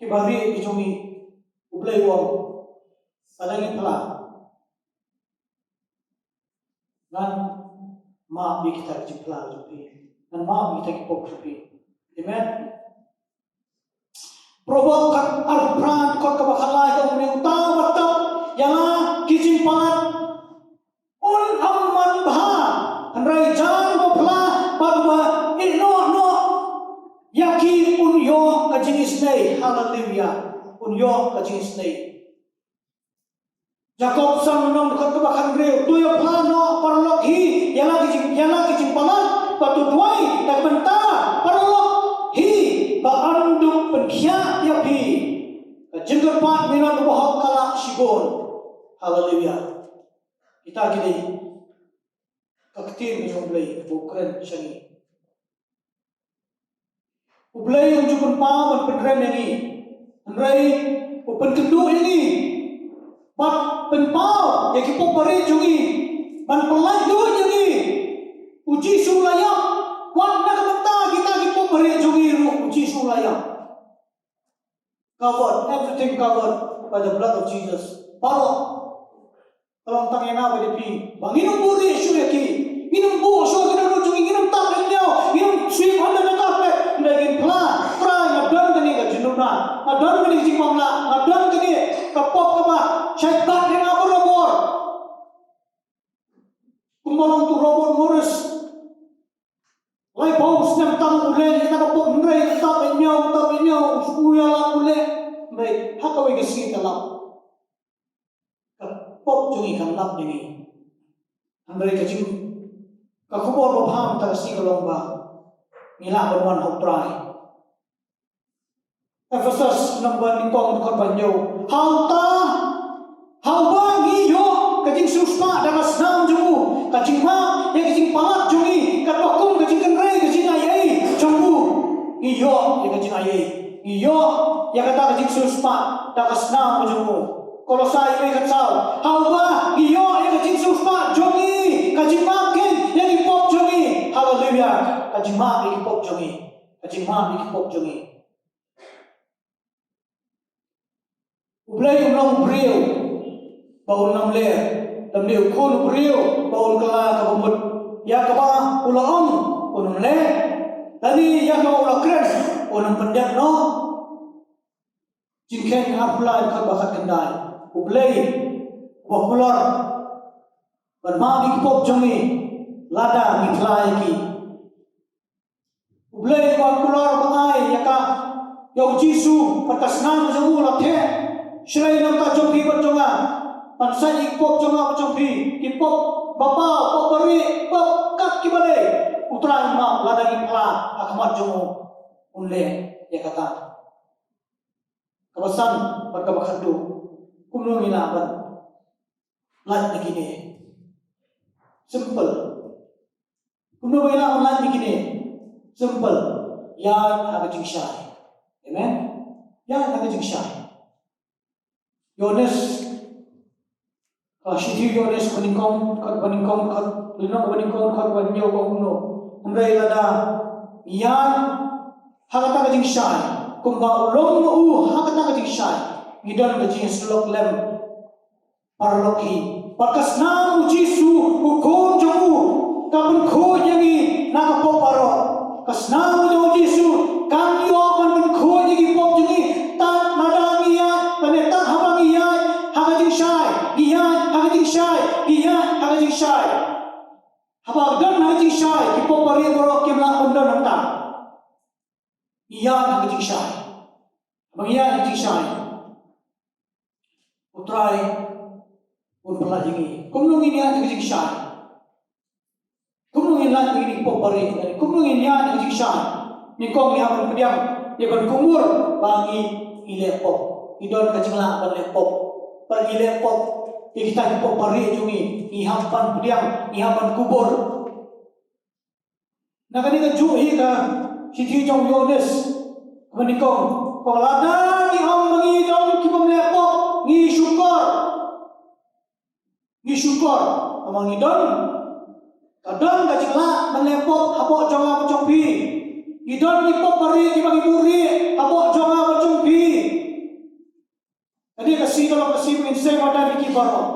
kiba rieh ki jong ngi. U Blei u ong, lada ngi phla, ngan map ïa kita ki jingphla jong phi. Ngan map ïa kita ki pop jong phi. Amen. Proverb khat arphew phra, dkhot kaba khatlai ka ong, uta uba tap ïa la ki jingpalat un ym man bha, hynrei jan uba phla bad uba ïehnoh noh ïa ki un ïoh ka jingisynei. Haleluya. Un ïoh ka jingisynei. Jakob san, lynnong, dkhot kaba khathynriew, to ïa phla noh paralok hi ïa la ki jing, ïa la ki jingpalat, bad to duwai na ka bynta paralok hi ba yn dup pynkhiah ïa phi. Ka jingkyrpad minot u bahok ka lah shibun. Haleluya. Kita kine ki ktien jong U Blei ba u kren sha ngi. U Blei um ju pynpaw ban pynrem ïa ngi, hynrei u pynkynduh ïa ngi bad pynpaw ïa ki pop barieh jong ngi, ban pynlait lut ïa ngi. U Jisu u la ïap. Wat na ka bynta kita ki pop barieh jong ngi ruh u Jisu u la ïap. Covered, everything covered by the blood of Jesus. Baroh. Ka long tang ïa nga bad ïa phi ba ngin ym buhrieh shuh ïa ki. Ngin ym buh shuh ïa ki dohnud jong ngi, ngin ym tap ïa ki, ngin ym sweep under the carpet. Hynrei ngin phla, Trai, nga don kane ka jingduna, nga don kane ka jingbymlah, nga don kane ka pop kaba shait bat ïa nga barabor. Kumba long u Robert Morris. Laiphew snem tang u leh ïa ka pop, hynrei tap ïa u, tap ïa u, u ïalap u leh. Hynrei ha kawei ka sngi ka lap. Ka pop jong ngi kan lap ïa ngi. Hynrei ka jing, ka khubor babha mynta ka sngi ka long ba ngi lah ban wan ha u Trai. Ephesos lynnong ba nyngkong dkhot ba hynñiew. Ha uta, ha uba ngi ïoh ka jingsiewspah da ka snam jong u, ka jingmap ïa ka jingpalat jong ngi, katba kum ka jingkynrei ka jingaiei jong u. Ngi ïoh ïa ka jingaiei, ngi ïoh ïa kata ka jingsiewspah da ka snam jong u. Kolosai wei khatsaw. Ha uba ngi ïoh ïa ka jingsiewspah jong ngi, ka jingmap khein ïa ki pop jong ngi. Haleluia. Ka jingmap ïa ki pop jong ngi. Ka jingmap ïa ki pop jong ngi. U Blei um long u briew ba un ym ler, lymne u khun u briew ba un kylla kaba mut. Ïa kaba u la ong un ym leh, lane ïa kaba u la kren un ym pyndep noh. Jingkheiñ arphew lai dkhot ba khatkhyndai. U Blei uba kular ban map ïa ki pop jong ngi lada ngi phla ïa ki. U Blei uba kular ba ai ïa ka, ïa u Jisu, bad ka snam jong u la theh sha la ka bynta jong phi bad jong nga, ban sait ïa ki pop jong nga bad jong phi, ki pop ba paw, pop ba rieh, pop kat kiba dei. U Trai un map lada ngi phla ha khmat jong u. Un leh ïa kata. Kaba san bad kaba khatduh, kumno ngi lah ban lait na kine? Simple. Kumno ba ngi lah ban lait na kine? Simple. Ïaid ha ka jingshai. Amen. Ïaid ha ka jingshai. Ïoannis, ka shithi Ïoannis banyngkong, dkhot banyngkong, dkhot lynnong banyngkong, dkhot ba hynñiew, ba kumno. Hynrei lada ngi ïaid ha kata ka jingshai, kumba u long ma u ha kata ka jingshai, ngi don ka jingïasyllok lem. Paralok hi. Bad ka snam u Jisu, u khun jong u, ka pynkhuid ïa ngi na ka pop baroh. Ka snam jong u Jisu kan ïoh ban pynkhuid ïa ki pop jong ngi. Tad lada ngi ïaid, lane tad haba ngi ïaid ha ka jingshai, ngi ïaid ha ka jingshai, ngi ïaid ha ka jingshai. Haba don ha ka jingshai, ki pop ba rieh baroh kim lah ban don hangta. Ngi ïaid ha ka jingshai. Haba ngi ïaid ha ka jingshai, U Trai un pyllait ïa ngi. Kumno ngin ïaid ha ka jingshai? Kumno ngin lait na kine ki pop ba rieh? Kumno ngin ïaid ha ka jingshai? Nyngkong ngi hap ban pdiang, ngi ban kubur ba ngi, ngi leh pop. Ngi don ka jinglah ban leh pop. Ba ngi leh pop ïa kita ki pop ba rieh jong ngi, ngi hap ban pdiang, ngi hap ban kubur. Na kane kajuh hi ka shithi jong u Ïoannis, kaba nyngkong, ba lada ngi ong ba ngi don ki bym leh pop, ngi shukor. Ngi shukor, namar ngi don, ka don ka jinglah ban leh pop hapoh jong nga bad jong phi. Ngi don ki pop ba rieh kiba ngi buhrieh hapoh jong nga bad jong phi. Kane ka sngi ka long ka sngi ba ngin seng madan ïa ki baroh.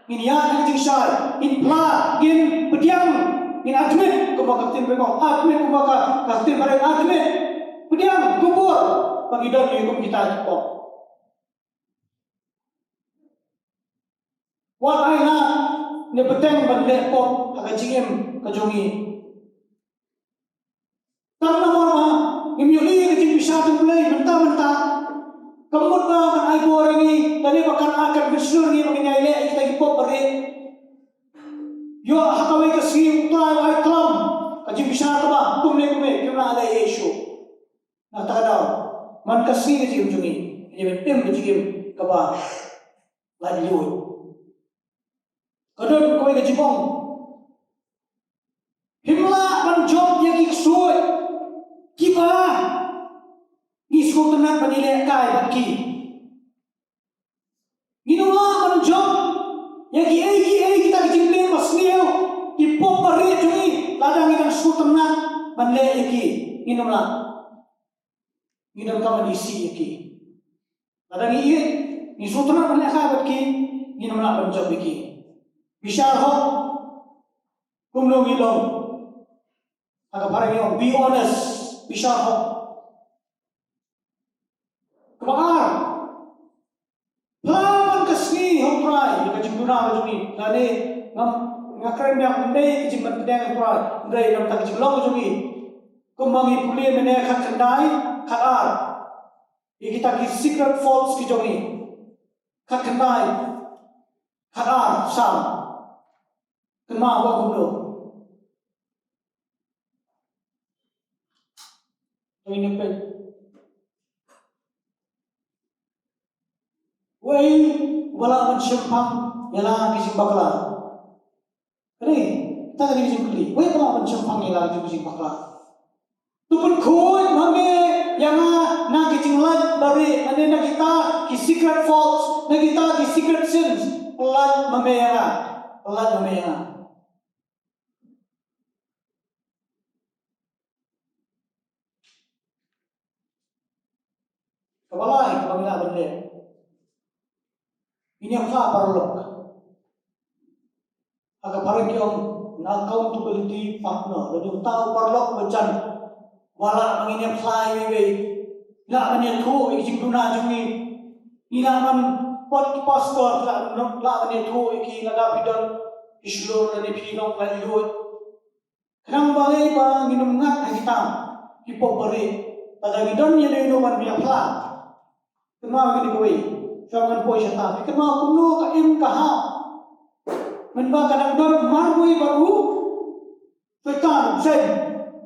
Ngin ïaid ha ka jingshai, ngin phla, ngin pdiang, ngin admit, kumba ka ktien ba ong, admit, kumba ka, ka ktien ba ong, admit. Pdiang, kubur ba ngi don ïa kum kita ki pop. Wat ai lad ne bteng ban leh pop ha ka jingim ka jong ngi. Tang namar ba ngim ïohi ïa ka jingbishar jong U Blei mynta mynta. Ka mut ba kan ai bor ïa ngi, lane ba kan ai, kan mynsiem ïa ngi ba ngin ïai leh ïa kita ki pop ba rieh. Ïoh ha kawei ka sngi U Trai u ai klam ka jingbishar kaba kumne kumne, kim lah leh ei ei shuh. Na kata ka daw, man ka sngi ka jingim jong ngi, ngi dei ban im ka jingim kaba laitluid. Ka don kawei ka jingong. Phim lah ban jop ïa ki ksuid kiba ngi sngewtynnat ban ïalehkai bad ki. Ngin ym lah ban jop ïa kiei kiei kita ki jingpynbeit ba sniew, ki pop ba rieh jong ngi, lada ngi dang sngewtynnat ban leh ïa ki. Ngin ym lah. Ngi donkam ban isih ïa ki. Lada ngi ïeit, ngi sngewtynnat ban lehkai bad ki, ngin ym lah ban jop ïa ki. Bishar hok. Kumno ngi long? Ha ka phareng ngi ong, be honest, bishar hok. Kaba ar, phla man ka sngi ha U Trai ïa ka jingduna ka jong ngi. Lane ngam, nga kren biang, ym dei ka jingpynbeit ïa U Trai, hynrei na ka bynta ka jinglong ka jong ngi. Kumba ngi pule mynne khatkhyndai, khatar. Ïa kita ki secret faults ki jong ngi. Khatkhyndai, khatar, Salm. Kynmaw ba kumno. Ngi peit. Uei uba lah ban shemphang ïa la ki jingbakla? Kane, kata ka dei ka jingkylli. Uei uba lah ban shemphang ïa la ki jingbakla? To pynkhuid ma me ïa nga na ki jinglait barieh, lane na kita ki secret faults, na kita ki secret sins. Pyllait ma me ïa nga. Pyllait ma me ïa nga. Kaba lai kaba ngi lah ban leh, ngin ïa phla paralok. Ha ka phareng ki ong, an accountability partner. Lane uta u paralok ba jan, ba lah ba ngin ïa phla ïa iwei, lah ban ïathuh ïa ki jingduna jong ngi. Ngi lah ban, wat ki pastor lah, lah ban ïathuh ïa ki, lada phi don ki shlur lane phi long laitluid. Khnang ba ngi, ba ngin ym ngat ha kita ki pop barieh. Lada ngi don ïa kano kano ban ïa phla, kynmaw kine kiwei. Shuwa ngan poi shata, phi kynmaw kumno ka im ka hap mynba ka dang don marwei bad u Soitan, Satan,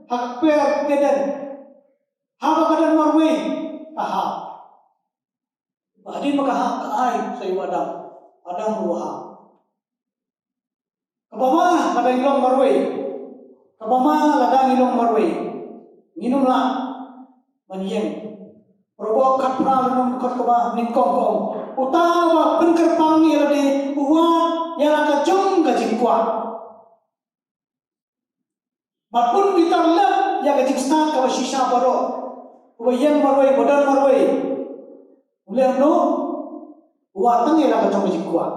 ha ka kper Eden. Haba ka don marwei, ka hap. Ba hadien ba ka hap, ka ai sa ïa u Adam. Adam ruh u hap. Kaba ma lada ngi long marwei. Kaba ma lada ngi long marwei, ngin ym lah ban ïeng. Proverb khatphra lynnong dkhot kaba nyngkong ka ong, uta uba pynkyrpang ïa lade u wad ïa la ka jong ka jingkwah. Bad un bitar lem ïa ka jingstad kaba shisha baroh. Uba ïeng marwei, uba don marwei, u leh kumno? U wad tang ïa la ka jong ka jingkwah.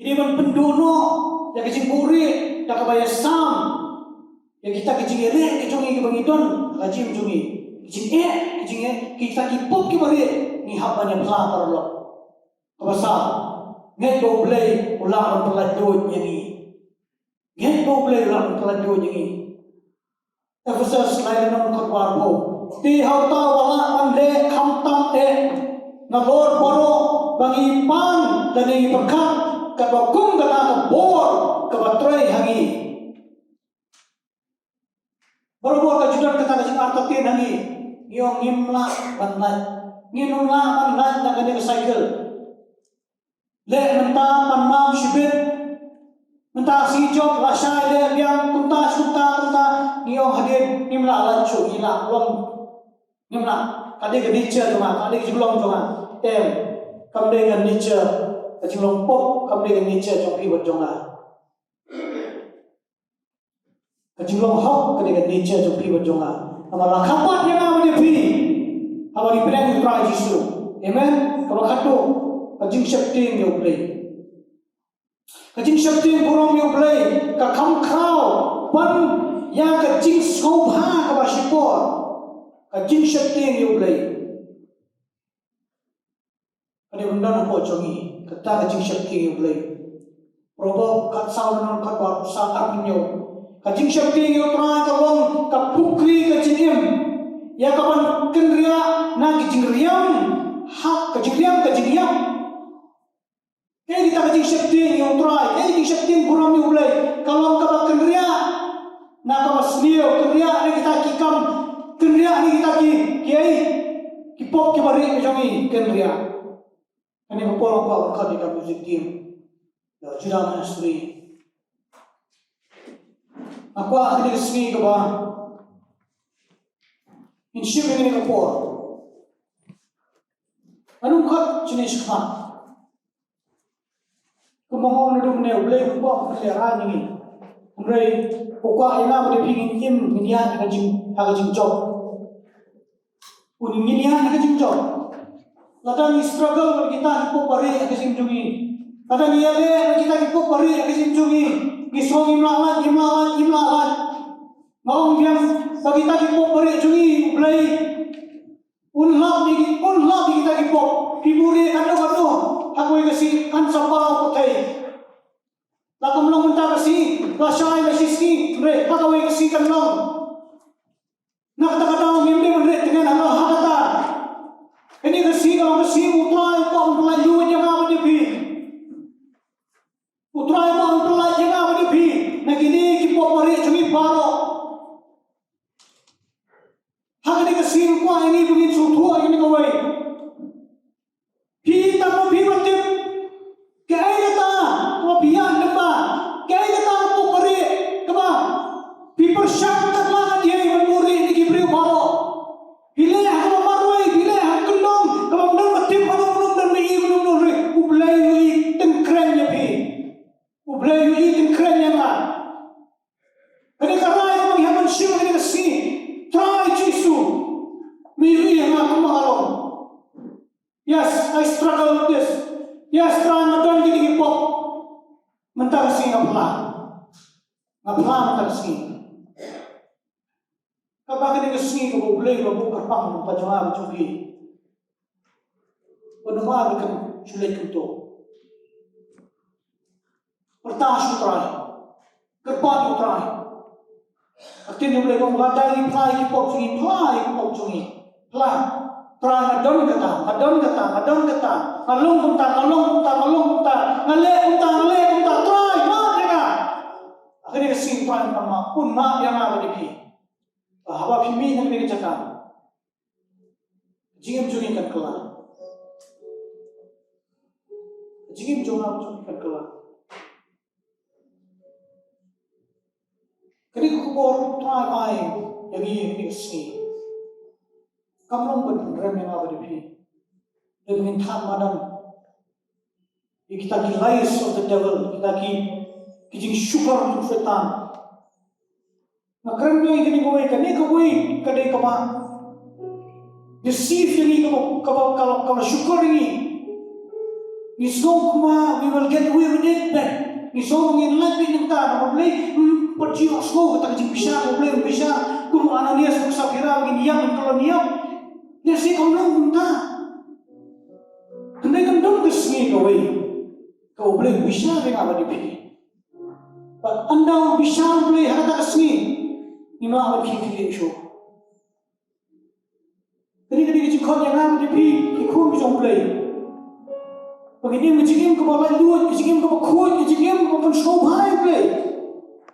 Ngi dei ban pynduh noh ïa ka jingbuhrieh da kaba ïasam ïa kita ki jingïaleh ki jong ngi kiba ngi don ha ka jingim jong ngi. Ki jingeh, ki jingeh, kita ki pop kiba rieh, ngi hap ban ïa phla paralok. Kaba saw, ngeit ba U Blei u lah ban pyllait luid ïa ngi. Ngeit ba U Blei u lah ban pyllait luid ïa ngi. Ephesus lai lynnong dkhot arphew. Te ha uta uba lah ban leh khamtam eh nalor baroh ba ngi pan lane ngi pyrkhat, katba kum kata ka bor kaba trei ha ngi. Barabor ka ju don kata ka jingartatien ha ngi. Ngi ong ngim lah ban lait. Ngim lah ban lait na kane ka cycle. Leh mynta, pan map shibit. Mynta sngi jop, lashai leh biang, kumta shu kumta, kumta. Ngi ong hadien ngim lah lait shuh, ngi lah long. Ngim lah, ka dei ka nature jong nga, ka dei ka jinglong jong nga. Em, kam dei ka nature, ka jinglong pop, kam dei ka nature jong phi bad jong nga. Ka jinglong hok ka dei ka nature jong phi bad jong nga. Namar la kha pat ïa nga bad ïa phi haba ngi pdiang ïa U Trai Jisu. Amen. Kaba khatduh, ka jingsheptieng ïa U Blei. Ka jingsheptieng burom ïa U Blei ka kham khraw ban ïa ka jingsngewbha kaba shipor. Ka jingsheptieng ïa U Blei. Ka dei ban don hapoh jong ngi kata ka jingsheptieng ïa U Blei. Proverb khatsaw lynnong khatwei, sa arphew hynñiew. Ka jingsheptieng ïa U Trai ka long ka pukri ka jingim, ïa kaban kynriah na ka jingriam, ha ka jingriam ka jingïap. Kaei kata ka jingsheptieng ïa U Trai, kaei ka jingsheptieng burom ïa U Blei? Ka long kaba kynriah na kaba sniew, kynriah na kita ki kam, kynriah na kita ki, kiei, ki pop kiba rieh jong ngi, kynriah. Kane ka por nga kwah ban khot ïa ka music team, ïa Judah Ministry. Nga kwah kane ka sngi kaba ngin shim ïa kane ka por, ngan ym khot shane shakhmat. Kumba nga ong naduh mynne, U Blei um kwah ban lehrain ïa ngi. Hynrei u kwah ïa nga bad ïa phi ngin im, ngin ïaid ha ka jing, ha ka jingjop. Ngin ïaid ha ka jingjop. Lada ngi struggle bad kita ki pop ba rieh ha ka jingim jong ngi, lada ngi ïaleh bad kita ki pop ba rieh ha ka jingim jong ngi, ngi sngew ngim lah lait, ngim lah lait, ngim lah lait. Nga ong biang ba kita ki pop ba rieh jong ngi, U Blei un lap ïa ki, un lap ïa kita ki pop. Phi buhrieh katno katno ha kawei ka sngi, kan sa paw pyrthei. La kam long mynta ka sngi, lashai, lashisngi, hynrei ha kawei ka sngi kan long. Na kata ka daw ngim dei ban rit tngen halor ha kata. Kane ka sngi ka long ka sngi U Trai u kwah ban pyllait luid ïa nga bad ïa phi. U Trai u kwah ban pyllait ïa nga bad ïa phi na kine ki pop ba rieh jong ngi baroh. Ha kane ka sngi u kwah ïa ngi ba ngin sngewthuh ïa kane kawei. Phi tang ma phi ba tip kaei kata kaba phi ïaid lyngba, kaei kata ka pop ba rieh kaba phi pyrshah Mynta ka sngi nga phla. Nga phla mynta ka sngi. Kaba kane ka sngi kaba U Blei u la buh kyrpang lypa jong nga bad jong phi. Ba namar ba kan shu leit kumto. Pyrta sha U Trai. Kyrpad ïa U Trai. Ka ktien U Blei ka ong, lada ngi phla ïa ki pop jong ngi, phla ïa ki pop jong ngi. Phla. Trai, nga don kata, nga don kata, nga don kata. Nga long kumta, nga long kumta, nga long kumta. Nga leh kumta, nga leh kumta. Trai, map ïa nga. Ha kane ka sngi Trai un pan map, un map ïa nga bad ïa phi. Ba haba phi mih na kane ka jaka, ka jingim jong ngi kan kylla. Ka jingim jong nga jong ngi kan kylla. Kane ka khubor Trai ai ïa ngi ha kane ka sngi kam long ban pynrem ïa nga bad ïa phi. Dei ban ngin thad madan ïa kita ki lies of the devil, kita ki, ki jingshukor jong Soitan. Nga kren ïa kane kawei, kane kawei ka dei kaba deceive ïa ngi, kaba, kaba, kaba, kaba shukor ïa ngi. Ngi sngew kumba we will get away with it, but ngi sngew ba ngin lait beit na kata, namar U Blei, hmm, pat ju sngew kata ka jingbishar, U Blei u bishar kum u Ananias bad u Saphira ba ngin ïap, ngin kylla ïap. Lehse kam long kumta. Hynrei kan don ka sngi kawei kaba U Blei u bishar ïa nga bad ïa phi. Bad ynda u bishar U Blei ha kata ka sngi, ngim lah ban khie khlieh shuh. Kane ka dei ka jingkhot ïa nga bad ïa phi, ki khun ki jong U Blei, ba ngin im ka jingim kaba laitluid, ka jingim kaba khuid, ka jingim kaba pynsngewbha ïa U Blei.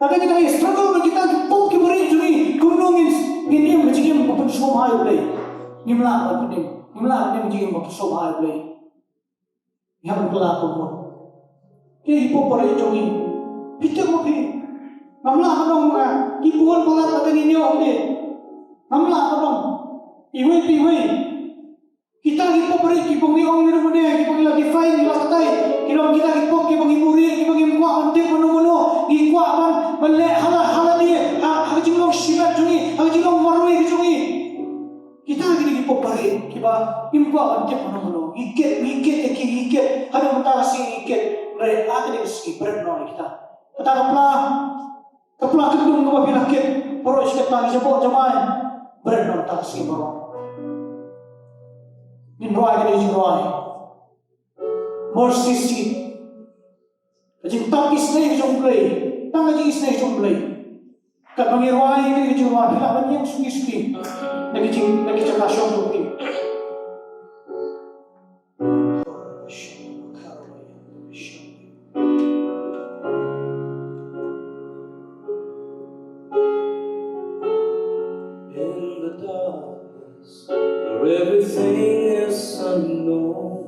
Lada kita ngi struggle bad kita ki pop kiba rieh jong ngi, kumno ngin, ngin im ka jingim kaba pynsngewbha ïa U Blei? Ngim lah ban pynim, ngim lah ban im ka jingim kaba pynsngewbha ïa U Blei. Ngi hap ban kylla ka mut. Ki pop ba rieh jong ngi. Phi tip ma phi. Ngam lah ban ong ma nga. Ki bun palat ba ngin ïoh hangne. Ngam lah ban ong. Iwei pa iwei. Kita ki pop ba rieh kiba ngi ong ne ruh ne, kiba ngi la define, ngi la batai. Ki long kita ki pop kiba ngi buhrieh, kiba ngim kwah ban tip mano mano. Ngi kwah ban, ban leh hala hala ne. Ha, ha ka jinglong shimet jong ngi, ha ka jinglong marwei ka jong ngi. Kita kine ki pop ba rieh kiba ngim kwah ban tip mano mano. Ngi kit, ngi kit ïa ki, ngi kit. Haduh mynta ka sngi ngi kit. Hynrei ha kane ka sngi bret noh ïa kita. Kata ka pla, ka pla kyndung kaba phi la kit baroh shi katta, ngi jaboh jamai. Bret noh kata ka sngi baroh. Ngin rwai kane ka jingrwai. Mercy seat. Ka jingtap isynei jong U Blei. Tang ka jingisynei jong U Blei. Katba ngi rwai kane ka jingrwai, phi lah ban ïeng suki suki na ki jing, na ki jaka shong jong phi. In the darkness where everything is unknown,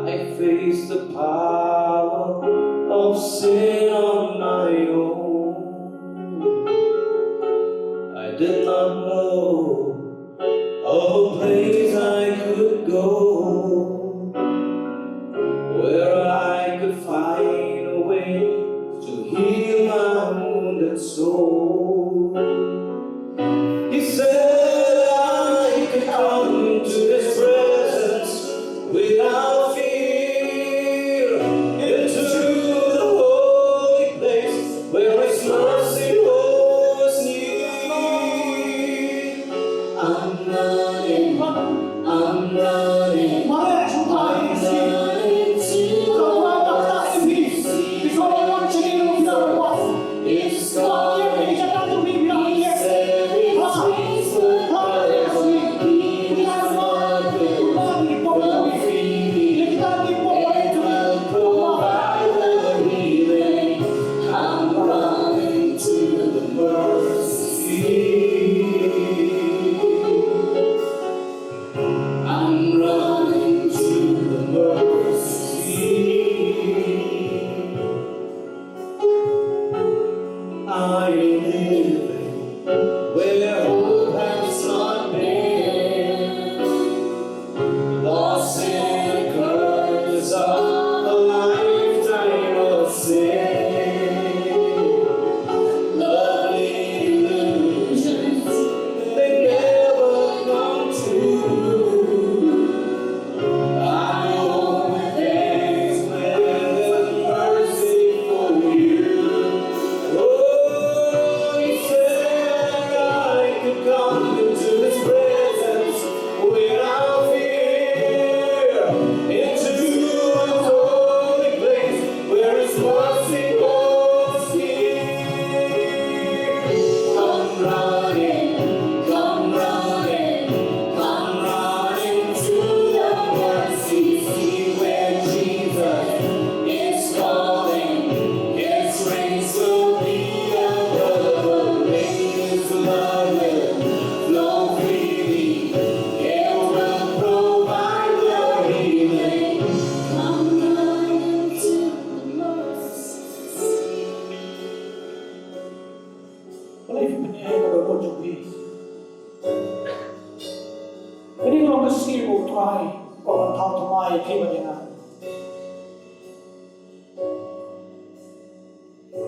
I faced the power of sin on my own. I did not know of a place I could go where I could find a way to heal my wounded soul. He said I could come to his presence without fear, into the holy place where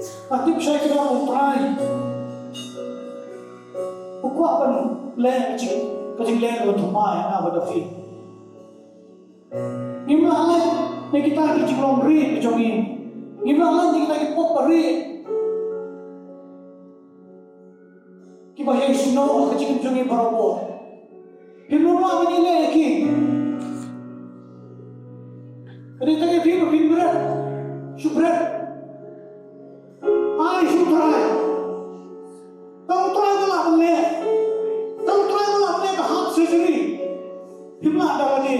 Nga tip shai ki don, U Trai u kwah ban leh ka jing, ka jingleh kaba thymmai ha nga bad ha phi. Ngim lah leh na kita ki jinglong rieh ka jong ngi. Ngim lah leh na kita ki pop ba rieh kiba ïai snoh ha ka jingim jong ngi barabor. Phim lah ban ïaleh ïa ki. Ka dei tang ïa phi ba phin bret, shu bret. Ai sha U Trai. Tang U Trai ba lah ban leh. Tang U Trai ba lah ban leh ka heart surgery. Phim lah da lade.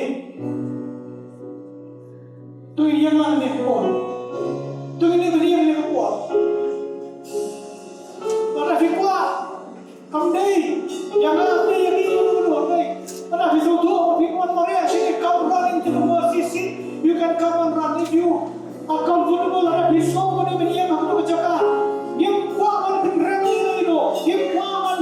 To ïeng lang ne ka por. To ïeng ne ka por. Lada phi kwah. Kam dei ïa nga, kam dei ïa ngi, ïa ngi, ïa ngi. Lada phi sngewthuh ba phi wan mareh shane, come running to the mercy seat. You can come and run if you are comfortable. Lada phi sngew ba dei ban ïeng ha kata ka jaka, ngim kwah ban pynrem ïa ngi, ngim kwah ban,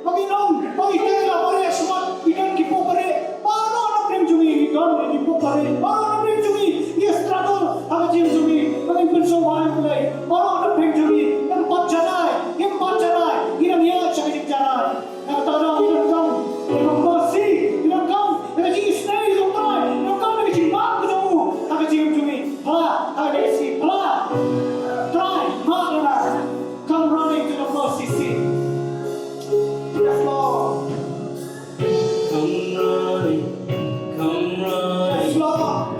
ba ngi nong, ba ngi tei la mareh shabar, ngi don ki pop ba rieh. Baroh na pdeng jong ngi ngi don ki pop ba rieh. Baroh na pdeng jong ngi ngi struggle ha ka jingim jong ngi. Ba ngin pynsngewbha ïa U Blei. Baroh na pdeng jong ngi, ngim pat janai, ngim pat janai, ngi dang ïaid sha ka jingjanai. Na kata ka daw ngi donkam ïa ka mercy, ngi donkam ïa ka jingisynei jong U Trai, ngi donkam ïa ka jingmap ka jong U ha ka jingim jong ngi. Pla ha ka dei si, pla. Trai, map ïa nga. Come running to the mercy seat. Yes, Lord. Come running, come running,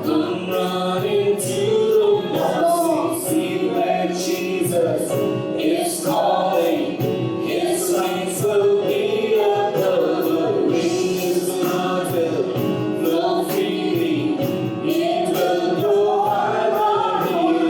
come running to the mercy seat where Jesus is calling. His wings will be a covering, His blood will flow freely. It will provide our healing.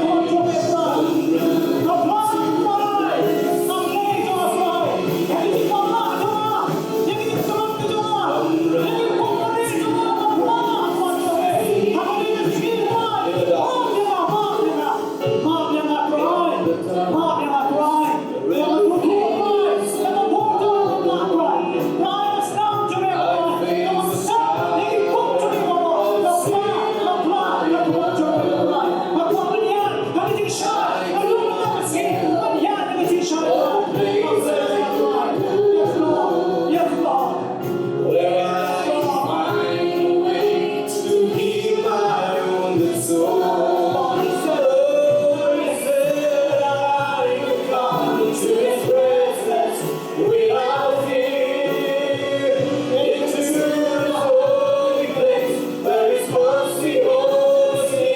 Where I find a way to heal my wounded soul. He said I can come to His presence without fear. Into the holy place where His mercy holds me.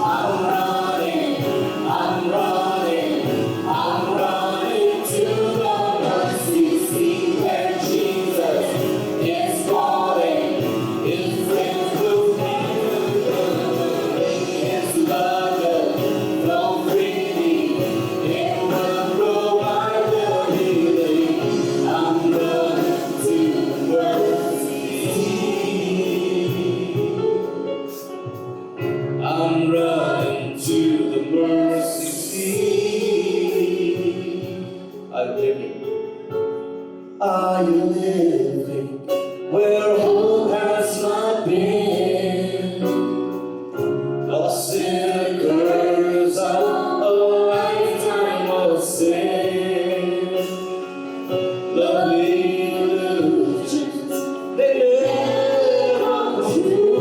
I'm running, I'm running, I'm running to the mercy seat where Jesus is calling. His grace will never, His love will flow freely. It will provide the healing. I'm running to the mercy seat. I'm running to the mercy seat. Are you living? Are you living where hope has not been? Lost sinners out, a lifetime of sin. Lovely illusions, they never come true.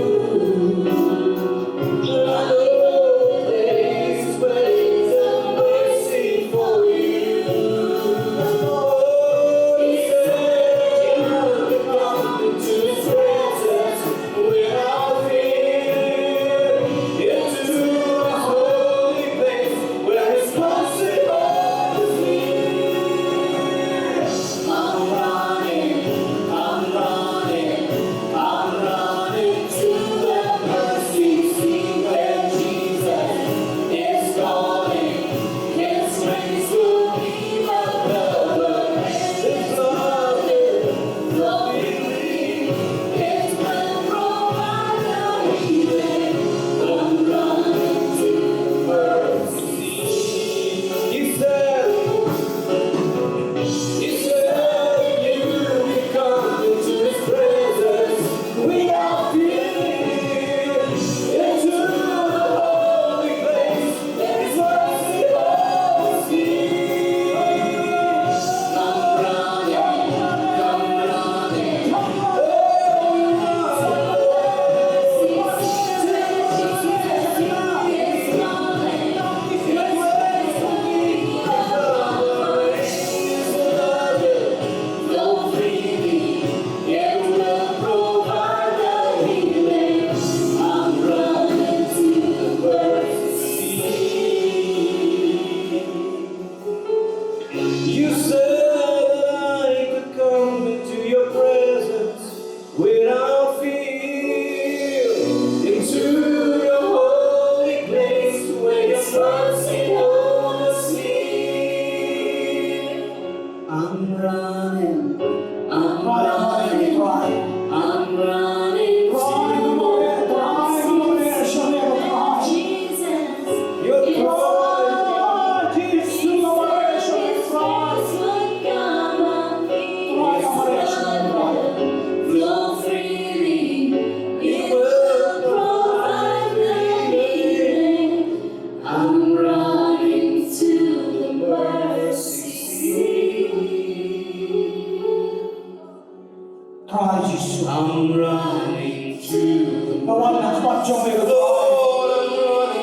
Jong me ko Trai.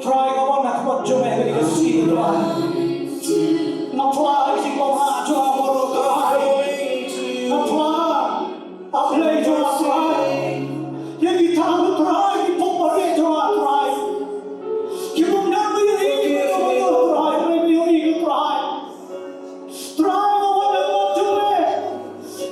Trai, nga wan ha khmat jong me ha kane ka sngi ko Trai. Nga phla ha ka jingbymhap jong nga baroh Trai. Nga phla, A Blei jong nga Trai. Ïa kita ko Trai, ki pop mareh jong nga Trai. Ki bym nang ïohi ïa ka Trai, Trai, ïohi ïa ka Trai. Trai, nga wan ha khmat jong me.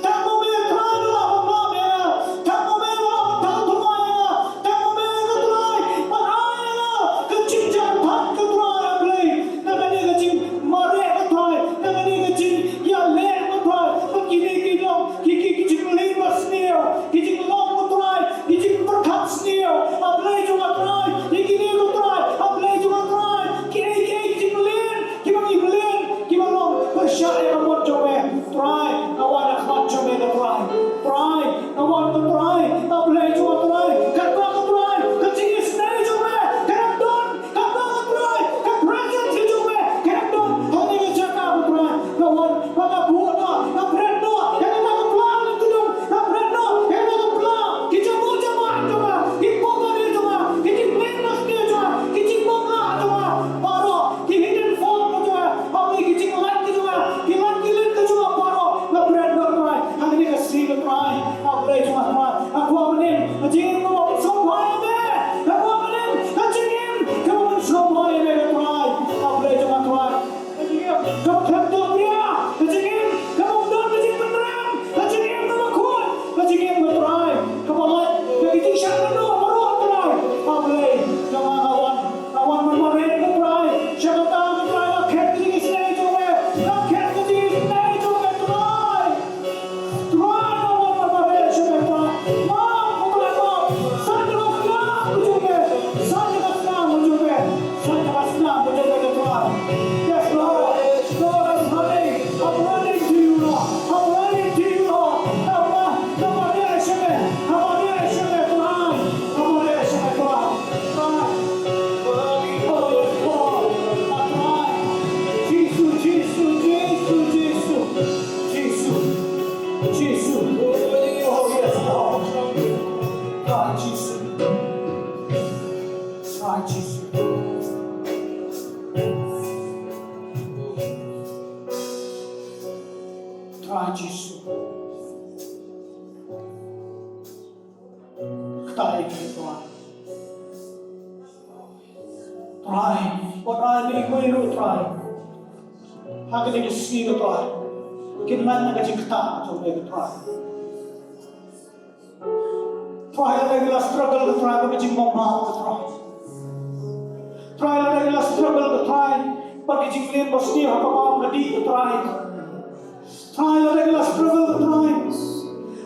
Tang ma me Trai, nga la pynmap ïa nga. Tang ma me nga la pynthame ïa nga. Tang ma me ko Trai, pynai ïa nga ka jingjahthait ko Trai, A Blei. Na kane ka jingmareh ko Trai, na kane ka jingïaleh ko Trai. Ba kine ki long ki, ki, ki jingleh basniew, ki jinglong ko Trai, ki jingpyrkhat sniew. A Blei jong nga Trai, ïa kine ko Trai, A Blei jong nga Trai, kiei kiei ki jinglen, kiba ngi len, kiba long pyrshah ïa ka mon jong me. Trai, nga wan ha khmat jong me ko Trai. Trai, nga wan ko Trai. A Blei jong nga Trai. Katba ko Trai, ka jingisynei jong me ka dang don. Katba ko Trai, ka presence ka jong me ka dang don ha kane ka jaka ko Trai. Nga wan, nga buh noh, nga bret noh ïa kata ka pla lynti jong, nga bret noh ïa kata ka pla. Ki jingbuh jingman jong nga, ki pop mareh jong nga, ki jingleh basniew jong nga, ki jingbymlah jong nga baroh. Ki hidden fault ka jong nga, ha ki jinglait ka jong nga, ki lait ki lait ka jong nga baroh, nga bret noh Trai. Ha kane ka sngi ko Trai, A Blei jong nga Trai, nga kwah mynnin ka jingim kaba pynsngewbha ïa me. Nga kwah mynnin ka jingim kaba pynsngewbha ïa me ko Trai, A Blei jong nga Trai. Ka jingim kaba khlem duh bria, ka jingim kaba ym don ka jingpynrem, ka jingim kaba khuid, ka jingim ko Trai kaba lait na ki jingshah kynduh baroh Trai. A Blei jong nga, nga wan. Nga wan ban mareh ko Trai. Sha kata ko Trai, nga khet ka jingisynei jong me. Nga khet ka jingisynei jong me Trai. Trai, nga wan ban mareh sha me Trai. Map ko Trai, map. San ïa ka snam ka jong me. San ïa ka snam ka jong me. San ïa ka snam ka jong me ko Trai. Yes, Lord. Lord, I'm running. I'm running to you, Lord. I'm running to you, Lord. Nga wan, nga mareh sha me. Nga mareh sha me Trai. Nga mareh sha me Trai. Trai. Jisu, Jisu, Jisu, Jisu. Jisu. Oh, yes, Lord. Trai Jisu. Trai Jisu. Trai Jisu. Kata ïa ki Trai. Trai, ko Trai, me ïa kiwei ruh Trai. Ha kane ka sngi ko Trai, kin lait na ka jingktah jong me ko Trai. Trai, lada ki la struggle ko Trai bad ka jingbymhap ko Trai. Trai, lada ki la struggle ko Trai bad ka jingleh basniew ha ka bam ka dih ko Trai. Trai, lada ki la struggle ko Trai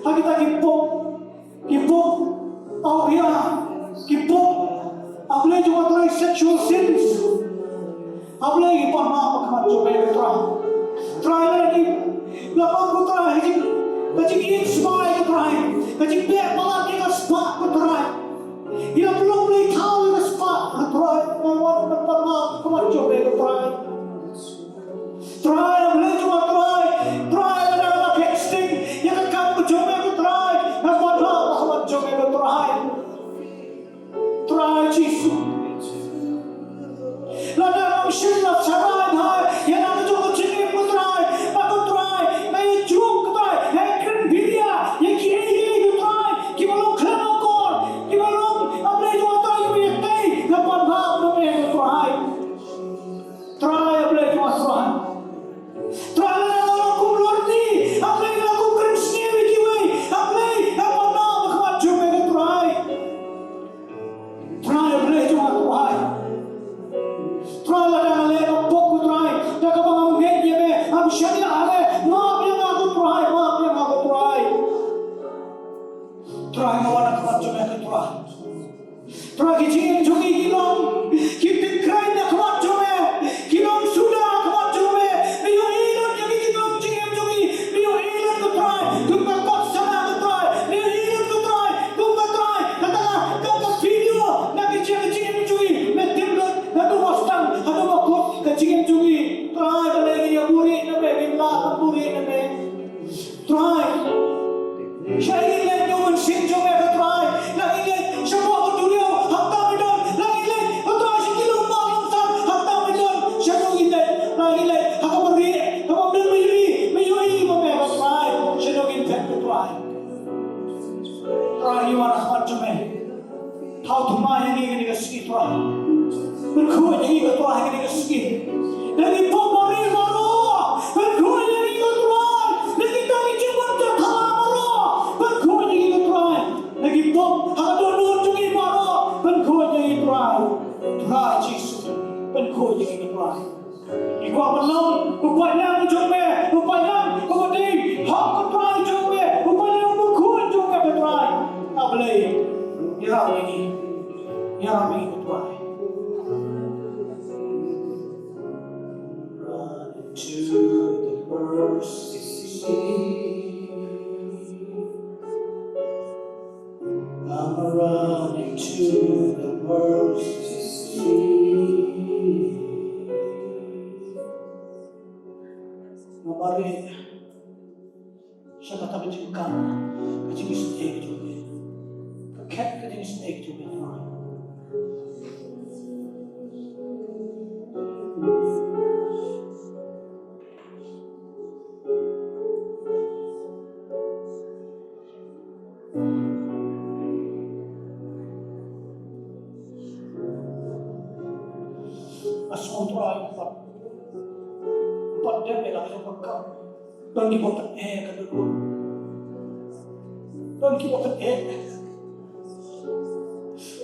ha kita ki pop, ki pop awria, ki pop, A Blei jong nga Trai, sexual sins. A Blei, ngi pan map ha khmat jong me ko Trai. Trai, lada ki la bam ko Trai ha ka jingïeit spah ko Trai, ka jingbeh palat ïa ka spah ko Trai. Ngi la pynlong blei thaw ïa ka spah ko Trai. Nga wan ban pan map ha khmat jong me ko Trai. Trai, A Blei jong nga Trai. Trai, lada nga la khet sting ïa ka kam ka jong me ko Trai, nga pan map ha khmat jong me ko Trai. Trai Jisu. Lada ngam shym la sharai bha ïa la ka jong ka jingim ko Trai, bad ko Trai, nga ïa juk ko Trai, nga ïa kren biria ïa kiei kiei ko Trai kiba long khlem akor, kiba long, A Blei jong nga Trai, kiba ïatei, nga pan map na me ko Trai. Trai, A Blei jong nga Trai. Trai, lada nga long kum lorni, A Blei, nga long kum kren sniew ïa kiwei, A Blei, nga pan map ha khmat jong me ko Trai. Trai, A Blei jong nga Trai. Trai, lada nga leh ka pop ko Trai, da kaba ngam ngeit ïa me, ngam shaniah ha me, map ïa nga ko Trai, map ïa nga ko Trai. Trai, nga wan ha khmat jong me ko Trai. Trai, ki jingim jong ngi ki long, ki tip kren ha khmat jong me, ki long suda ha khmat jong me. Me ïohi lut ïa ki jinglong jingim jong ngi, me ïohi lut ko Trai, kum ka kot sana ko Trai, me ïohi lut ko Trai, kum ka Trai, kata ka, ka, ka video na ki jing, jingim jong ngi, me tip lut, naduh ba sdang haduh ba kut ka jingim jong ngi. Trai, balei ngi ïa buhrieh na me, ngim lah ban buhrieh na me. Trai, shah ïa ngi leh ïa u mynsiem jong me ko Trai. Na Thaw thymmai ïa ngi ha kane ka sngi Trai. Pynkhuid ïa ngi ko Trai ha kane ka sngi. Na ki pop barit baroh. Pynkhuid ïa ngi ko Trai. Na kita ki jingmut jingpyrkhat baroh. Pynkhuid ïa ngi ko Trai. Na ki pop ha ka dohnud jong ngi baroh. Pynkhuid ïa ngi Trai. Trai Jisu. Pynkhuid ïa ngi ko Trai. Ngi kwah ban long u paidlang jong me, u paidlang uba dei hok u Trai jong me, u paidlang bakhuid jong me ko Trai. A Blei, ïarap ïa ngi, ïarap ïa ngi ko Trai. Run into the mercy seat. I'm running to the mercy seat. Nga mareh sha kata ka jingkam, ka jingisynei ka jong me. Ka khet ka jingisynei ka jong me. Nga sngew Trai, pat, pat dep ïa la ka jong ka kam. Don kiba pyneh ka dohnud. Don kiba pyneh.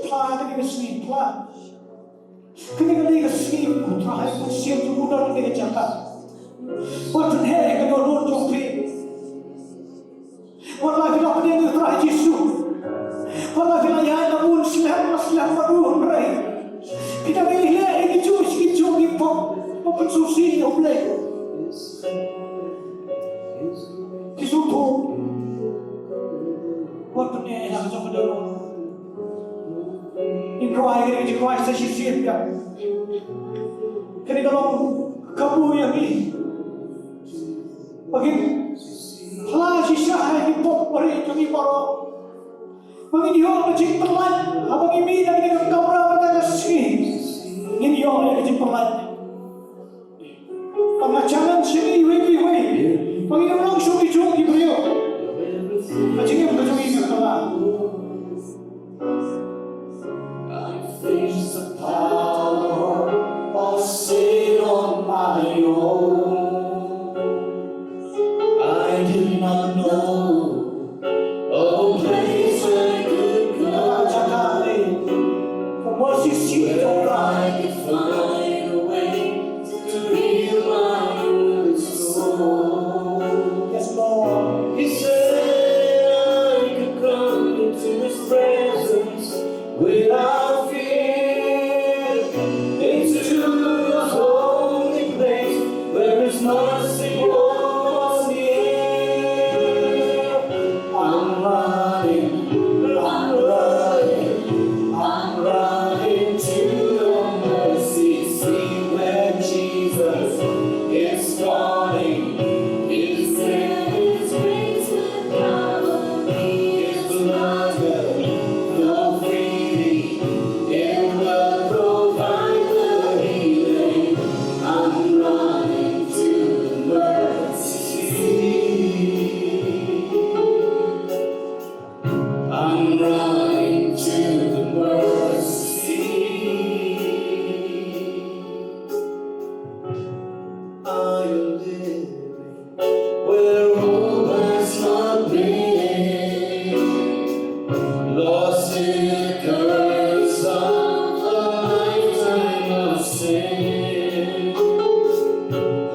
Phla kane ka sngi, phla. Kane ka dei ka sngi U Trai, ka sngi U Trai, kane ka jaka. Wat pynheh ïa ka dohnud jong phi. Wat la phi la pdiang ïa U Trai Jisu. Wat la phi la ïaid na bun snem, la snem bad u hynrei phi dang ïaleh ïa kijuh kijuh ki pop ba pynsngewsih ïa U Blei. Ki sngewthuh. Wat pyneh ïa la ka jong ka dohnud. Ngin rwai kane ka jingrwai sa shisien biang. Kane ka long ka kabu ïa ngi ba ngin phla shisha ïa ki pop barit jong ngi baroh. Ba ngin ïoh ka jingpynlait haba ngi mih na kane ka kamra mynta ka sngi. Ngin ïoh ïa ka jingpynlait. Ba nga challenge ïa ngi iwei pa iwei ba ngin ym long shuh kijuh ki briew. Ka jingim ka jong ngi ka kylla. I faced the power of sin on my own. I did not know a place I could go. Ka jaka kane ka mercy seat, where I could find a way to heal my wounded soul. Yes, Lord. He said I could come into His presence without fear, into the holy place where His mercy was near. I'm running, I'm running, I'm running to the mercy seat where Jesus is calling. His death, His grace will cover me. His blood will flow freely. It will provide the healing. I'm running to the mercy seat. I'm running to the mercy seat. I am living where hope has not been. Lost in the curse of a lifetime of sin.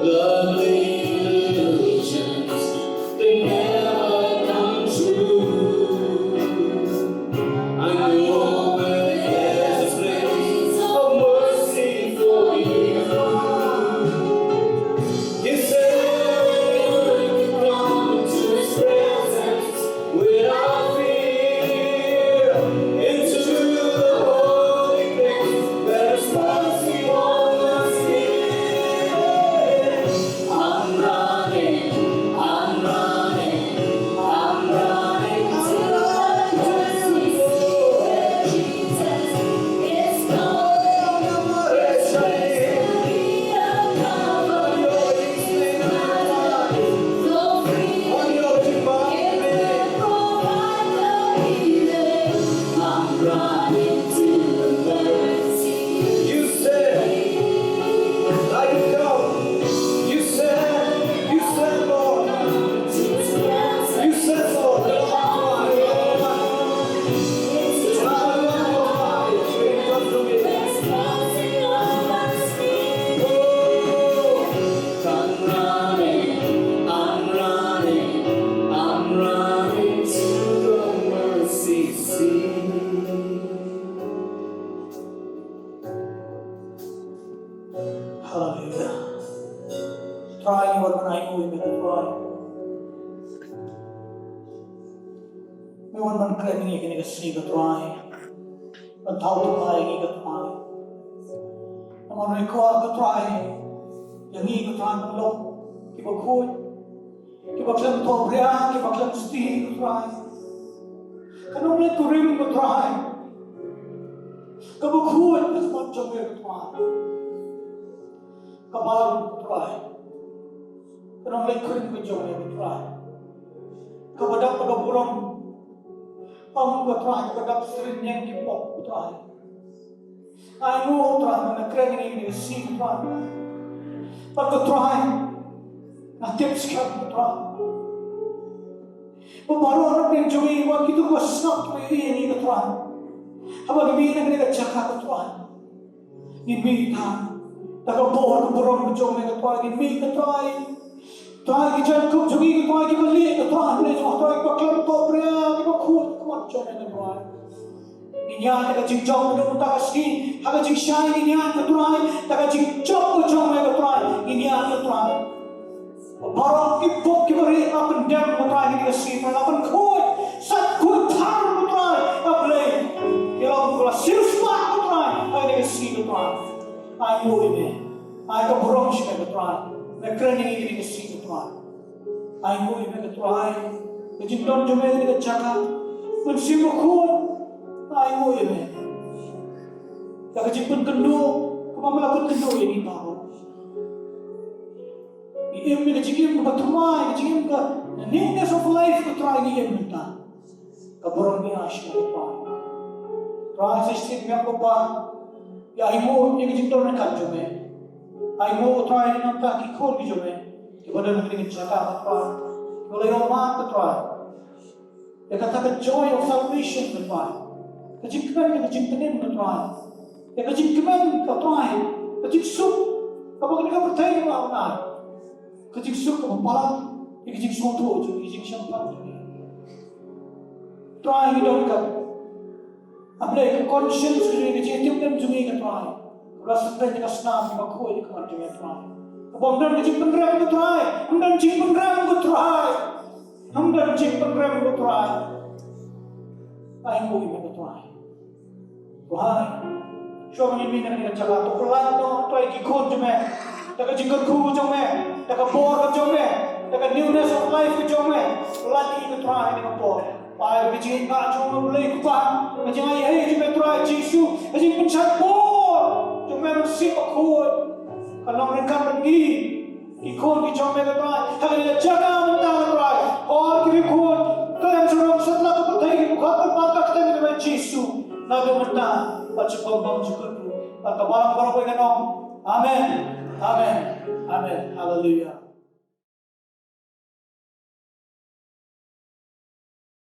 Lovely illusions, they never come true. I know where there's a place of mercy for you. He said, "Come to His presence without fear, into the holy place where His mercy was here." I'm running, I'm running, I'm running to the mercy seat where Jesus is calling. His grace will be a cover, His name will flow free. It will provide the healing. I'm running. Kren ïa ngi kane ka sngi ko Trai. Ban thaw tynrai ïa ngi ko Trai. Namar ngi kwah ko Trai, ïa ngi ko Trai ban long kiba khuid, kiba khlem thohbria, kiba khlem sdie ko Trai. Kan ym leit kurim ko Trai. Kaba khuid ka khmat jong me ko Trai. Ka balang ko Trai. Kan ym leit kurim ka jong me ko Trai. Kaba dap ka burom. Ym ko Trai, kaba dap syriem ïa ki pop ko Trai. Ai nguh ko Trai, nga kren ïa ngi kane ka sngi ko Trai. Bad ko Trai, nga tip skhem ko Trai, ba baroh na pdeng jong ngi, wat kito kiba sngap kiba ïohi ïa ngi ko Trai, haba ngi mih na kane ka jaka ko Trai, ngin mih tang da ka bor ka burom ka jong me ko Trai, ngin mih ko Trai. Trai, ki jaiñkup jong ngi ko Trai, kiba lieh ko Trai, hynrei jong Trai kiba khlem thohbria, kiba khuid ka khmat jong me ko Trai. Ngin ïaid da ka jingjop, naduh mynta ka sngi ha ka jingshai ngin ïaid ko Trai, da ka jingjop ka jong me ko Trai ngin ïaid ko Trai. Baroh ki pop kiba rieh la pyndem ko Trai ha kane ka sngi, la pynkhuid, sa khuid thar ko Trai, A Blei. Ki long kiba la siewspah ko Trai ha kane ka sngi ko Trai. Ai nguh ïa me. Ai ka burom sha me ko Trai. Nga kren ïa ngi kane ka sngi ko Trai. Ai nguh ïa me ko Trai. Ka jingdon jong me kane ka jaka, Mynsiem Bakhuid. Ai nguh ïa me. Da ka jingpynkynduh kaba me la pynkynduh ïa ngi baroh. Ngi im ïa ka jingim kaba thymmai, ka jingim ka newness of life ko Trai, ngi im mynta. Ka burom ngi ai sha me ko Trai. Trai, sa shisien me ko Kpa, ïa ai nguh ïa ka jingdon ryngkat jong me. Ai nguh ko Trai ïa ngi, nangta ki khun ki jong me kiba don ha kane ka jaka ko Trai, kiba la ïoh mad ko Trai ïa kata ka joy of salvation ko Trai, ka jingkmen, ka jingpynim ko Trai, ïa ka jingkmen ko Trai, ka jingsuk kaba kane ka pyrthei kam lah ban ai. Ka jingsuk kaba palat ïa ka jingsngewthuh jong ngi, ka jingshemphang jong ngi. Trai, ngi don ka, A Blei, ka conscience jong ngi, ka jingïatiplem jong ngi ko Trai, kaba la sngewthuh ïa ka snam kaba khuid ha khmat jong ngi Trai. Kaba ym don ka jingpynrem ko Trai, ym don jingpynrem ko Trai, ym don jingpynrem ko Trai. Ai nguh ïa me ko Trai. Trai, shuwa ba ngin mih na kane ka jaka, to pyllait noh Trai ki khun jong me da ka jingkyrkhu ka jong me, da ka bor ka jong me, da ka newness of life ka jong me. Pyllait ïa ngi ko Trai ha kane ka por. Ai ba ka jingïaid jong me Blei Kpa, ka jingïaid jong me Trai Jisu, ka jingpynshait bor jong me Mynsiem Bakhuid, kan long ryngkat bad ngi. Ki khun ki jong me ko Trai ha kane ka jaka mynta ko Trai. Hooid, ki riewkhuid, khlem sarong satlak ka pyrthei, ki pyrkhat pyrkhat ka kyrteng jong me Jisu, naduh mynta bad shaphang bymjukut ruh. Bad ka balang baroh kaba ïeit kan ong, Amen. Amen. Amen. Haleluya.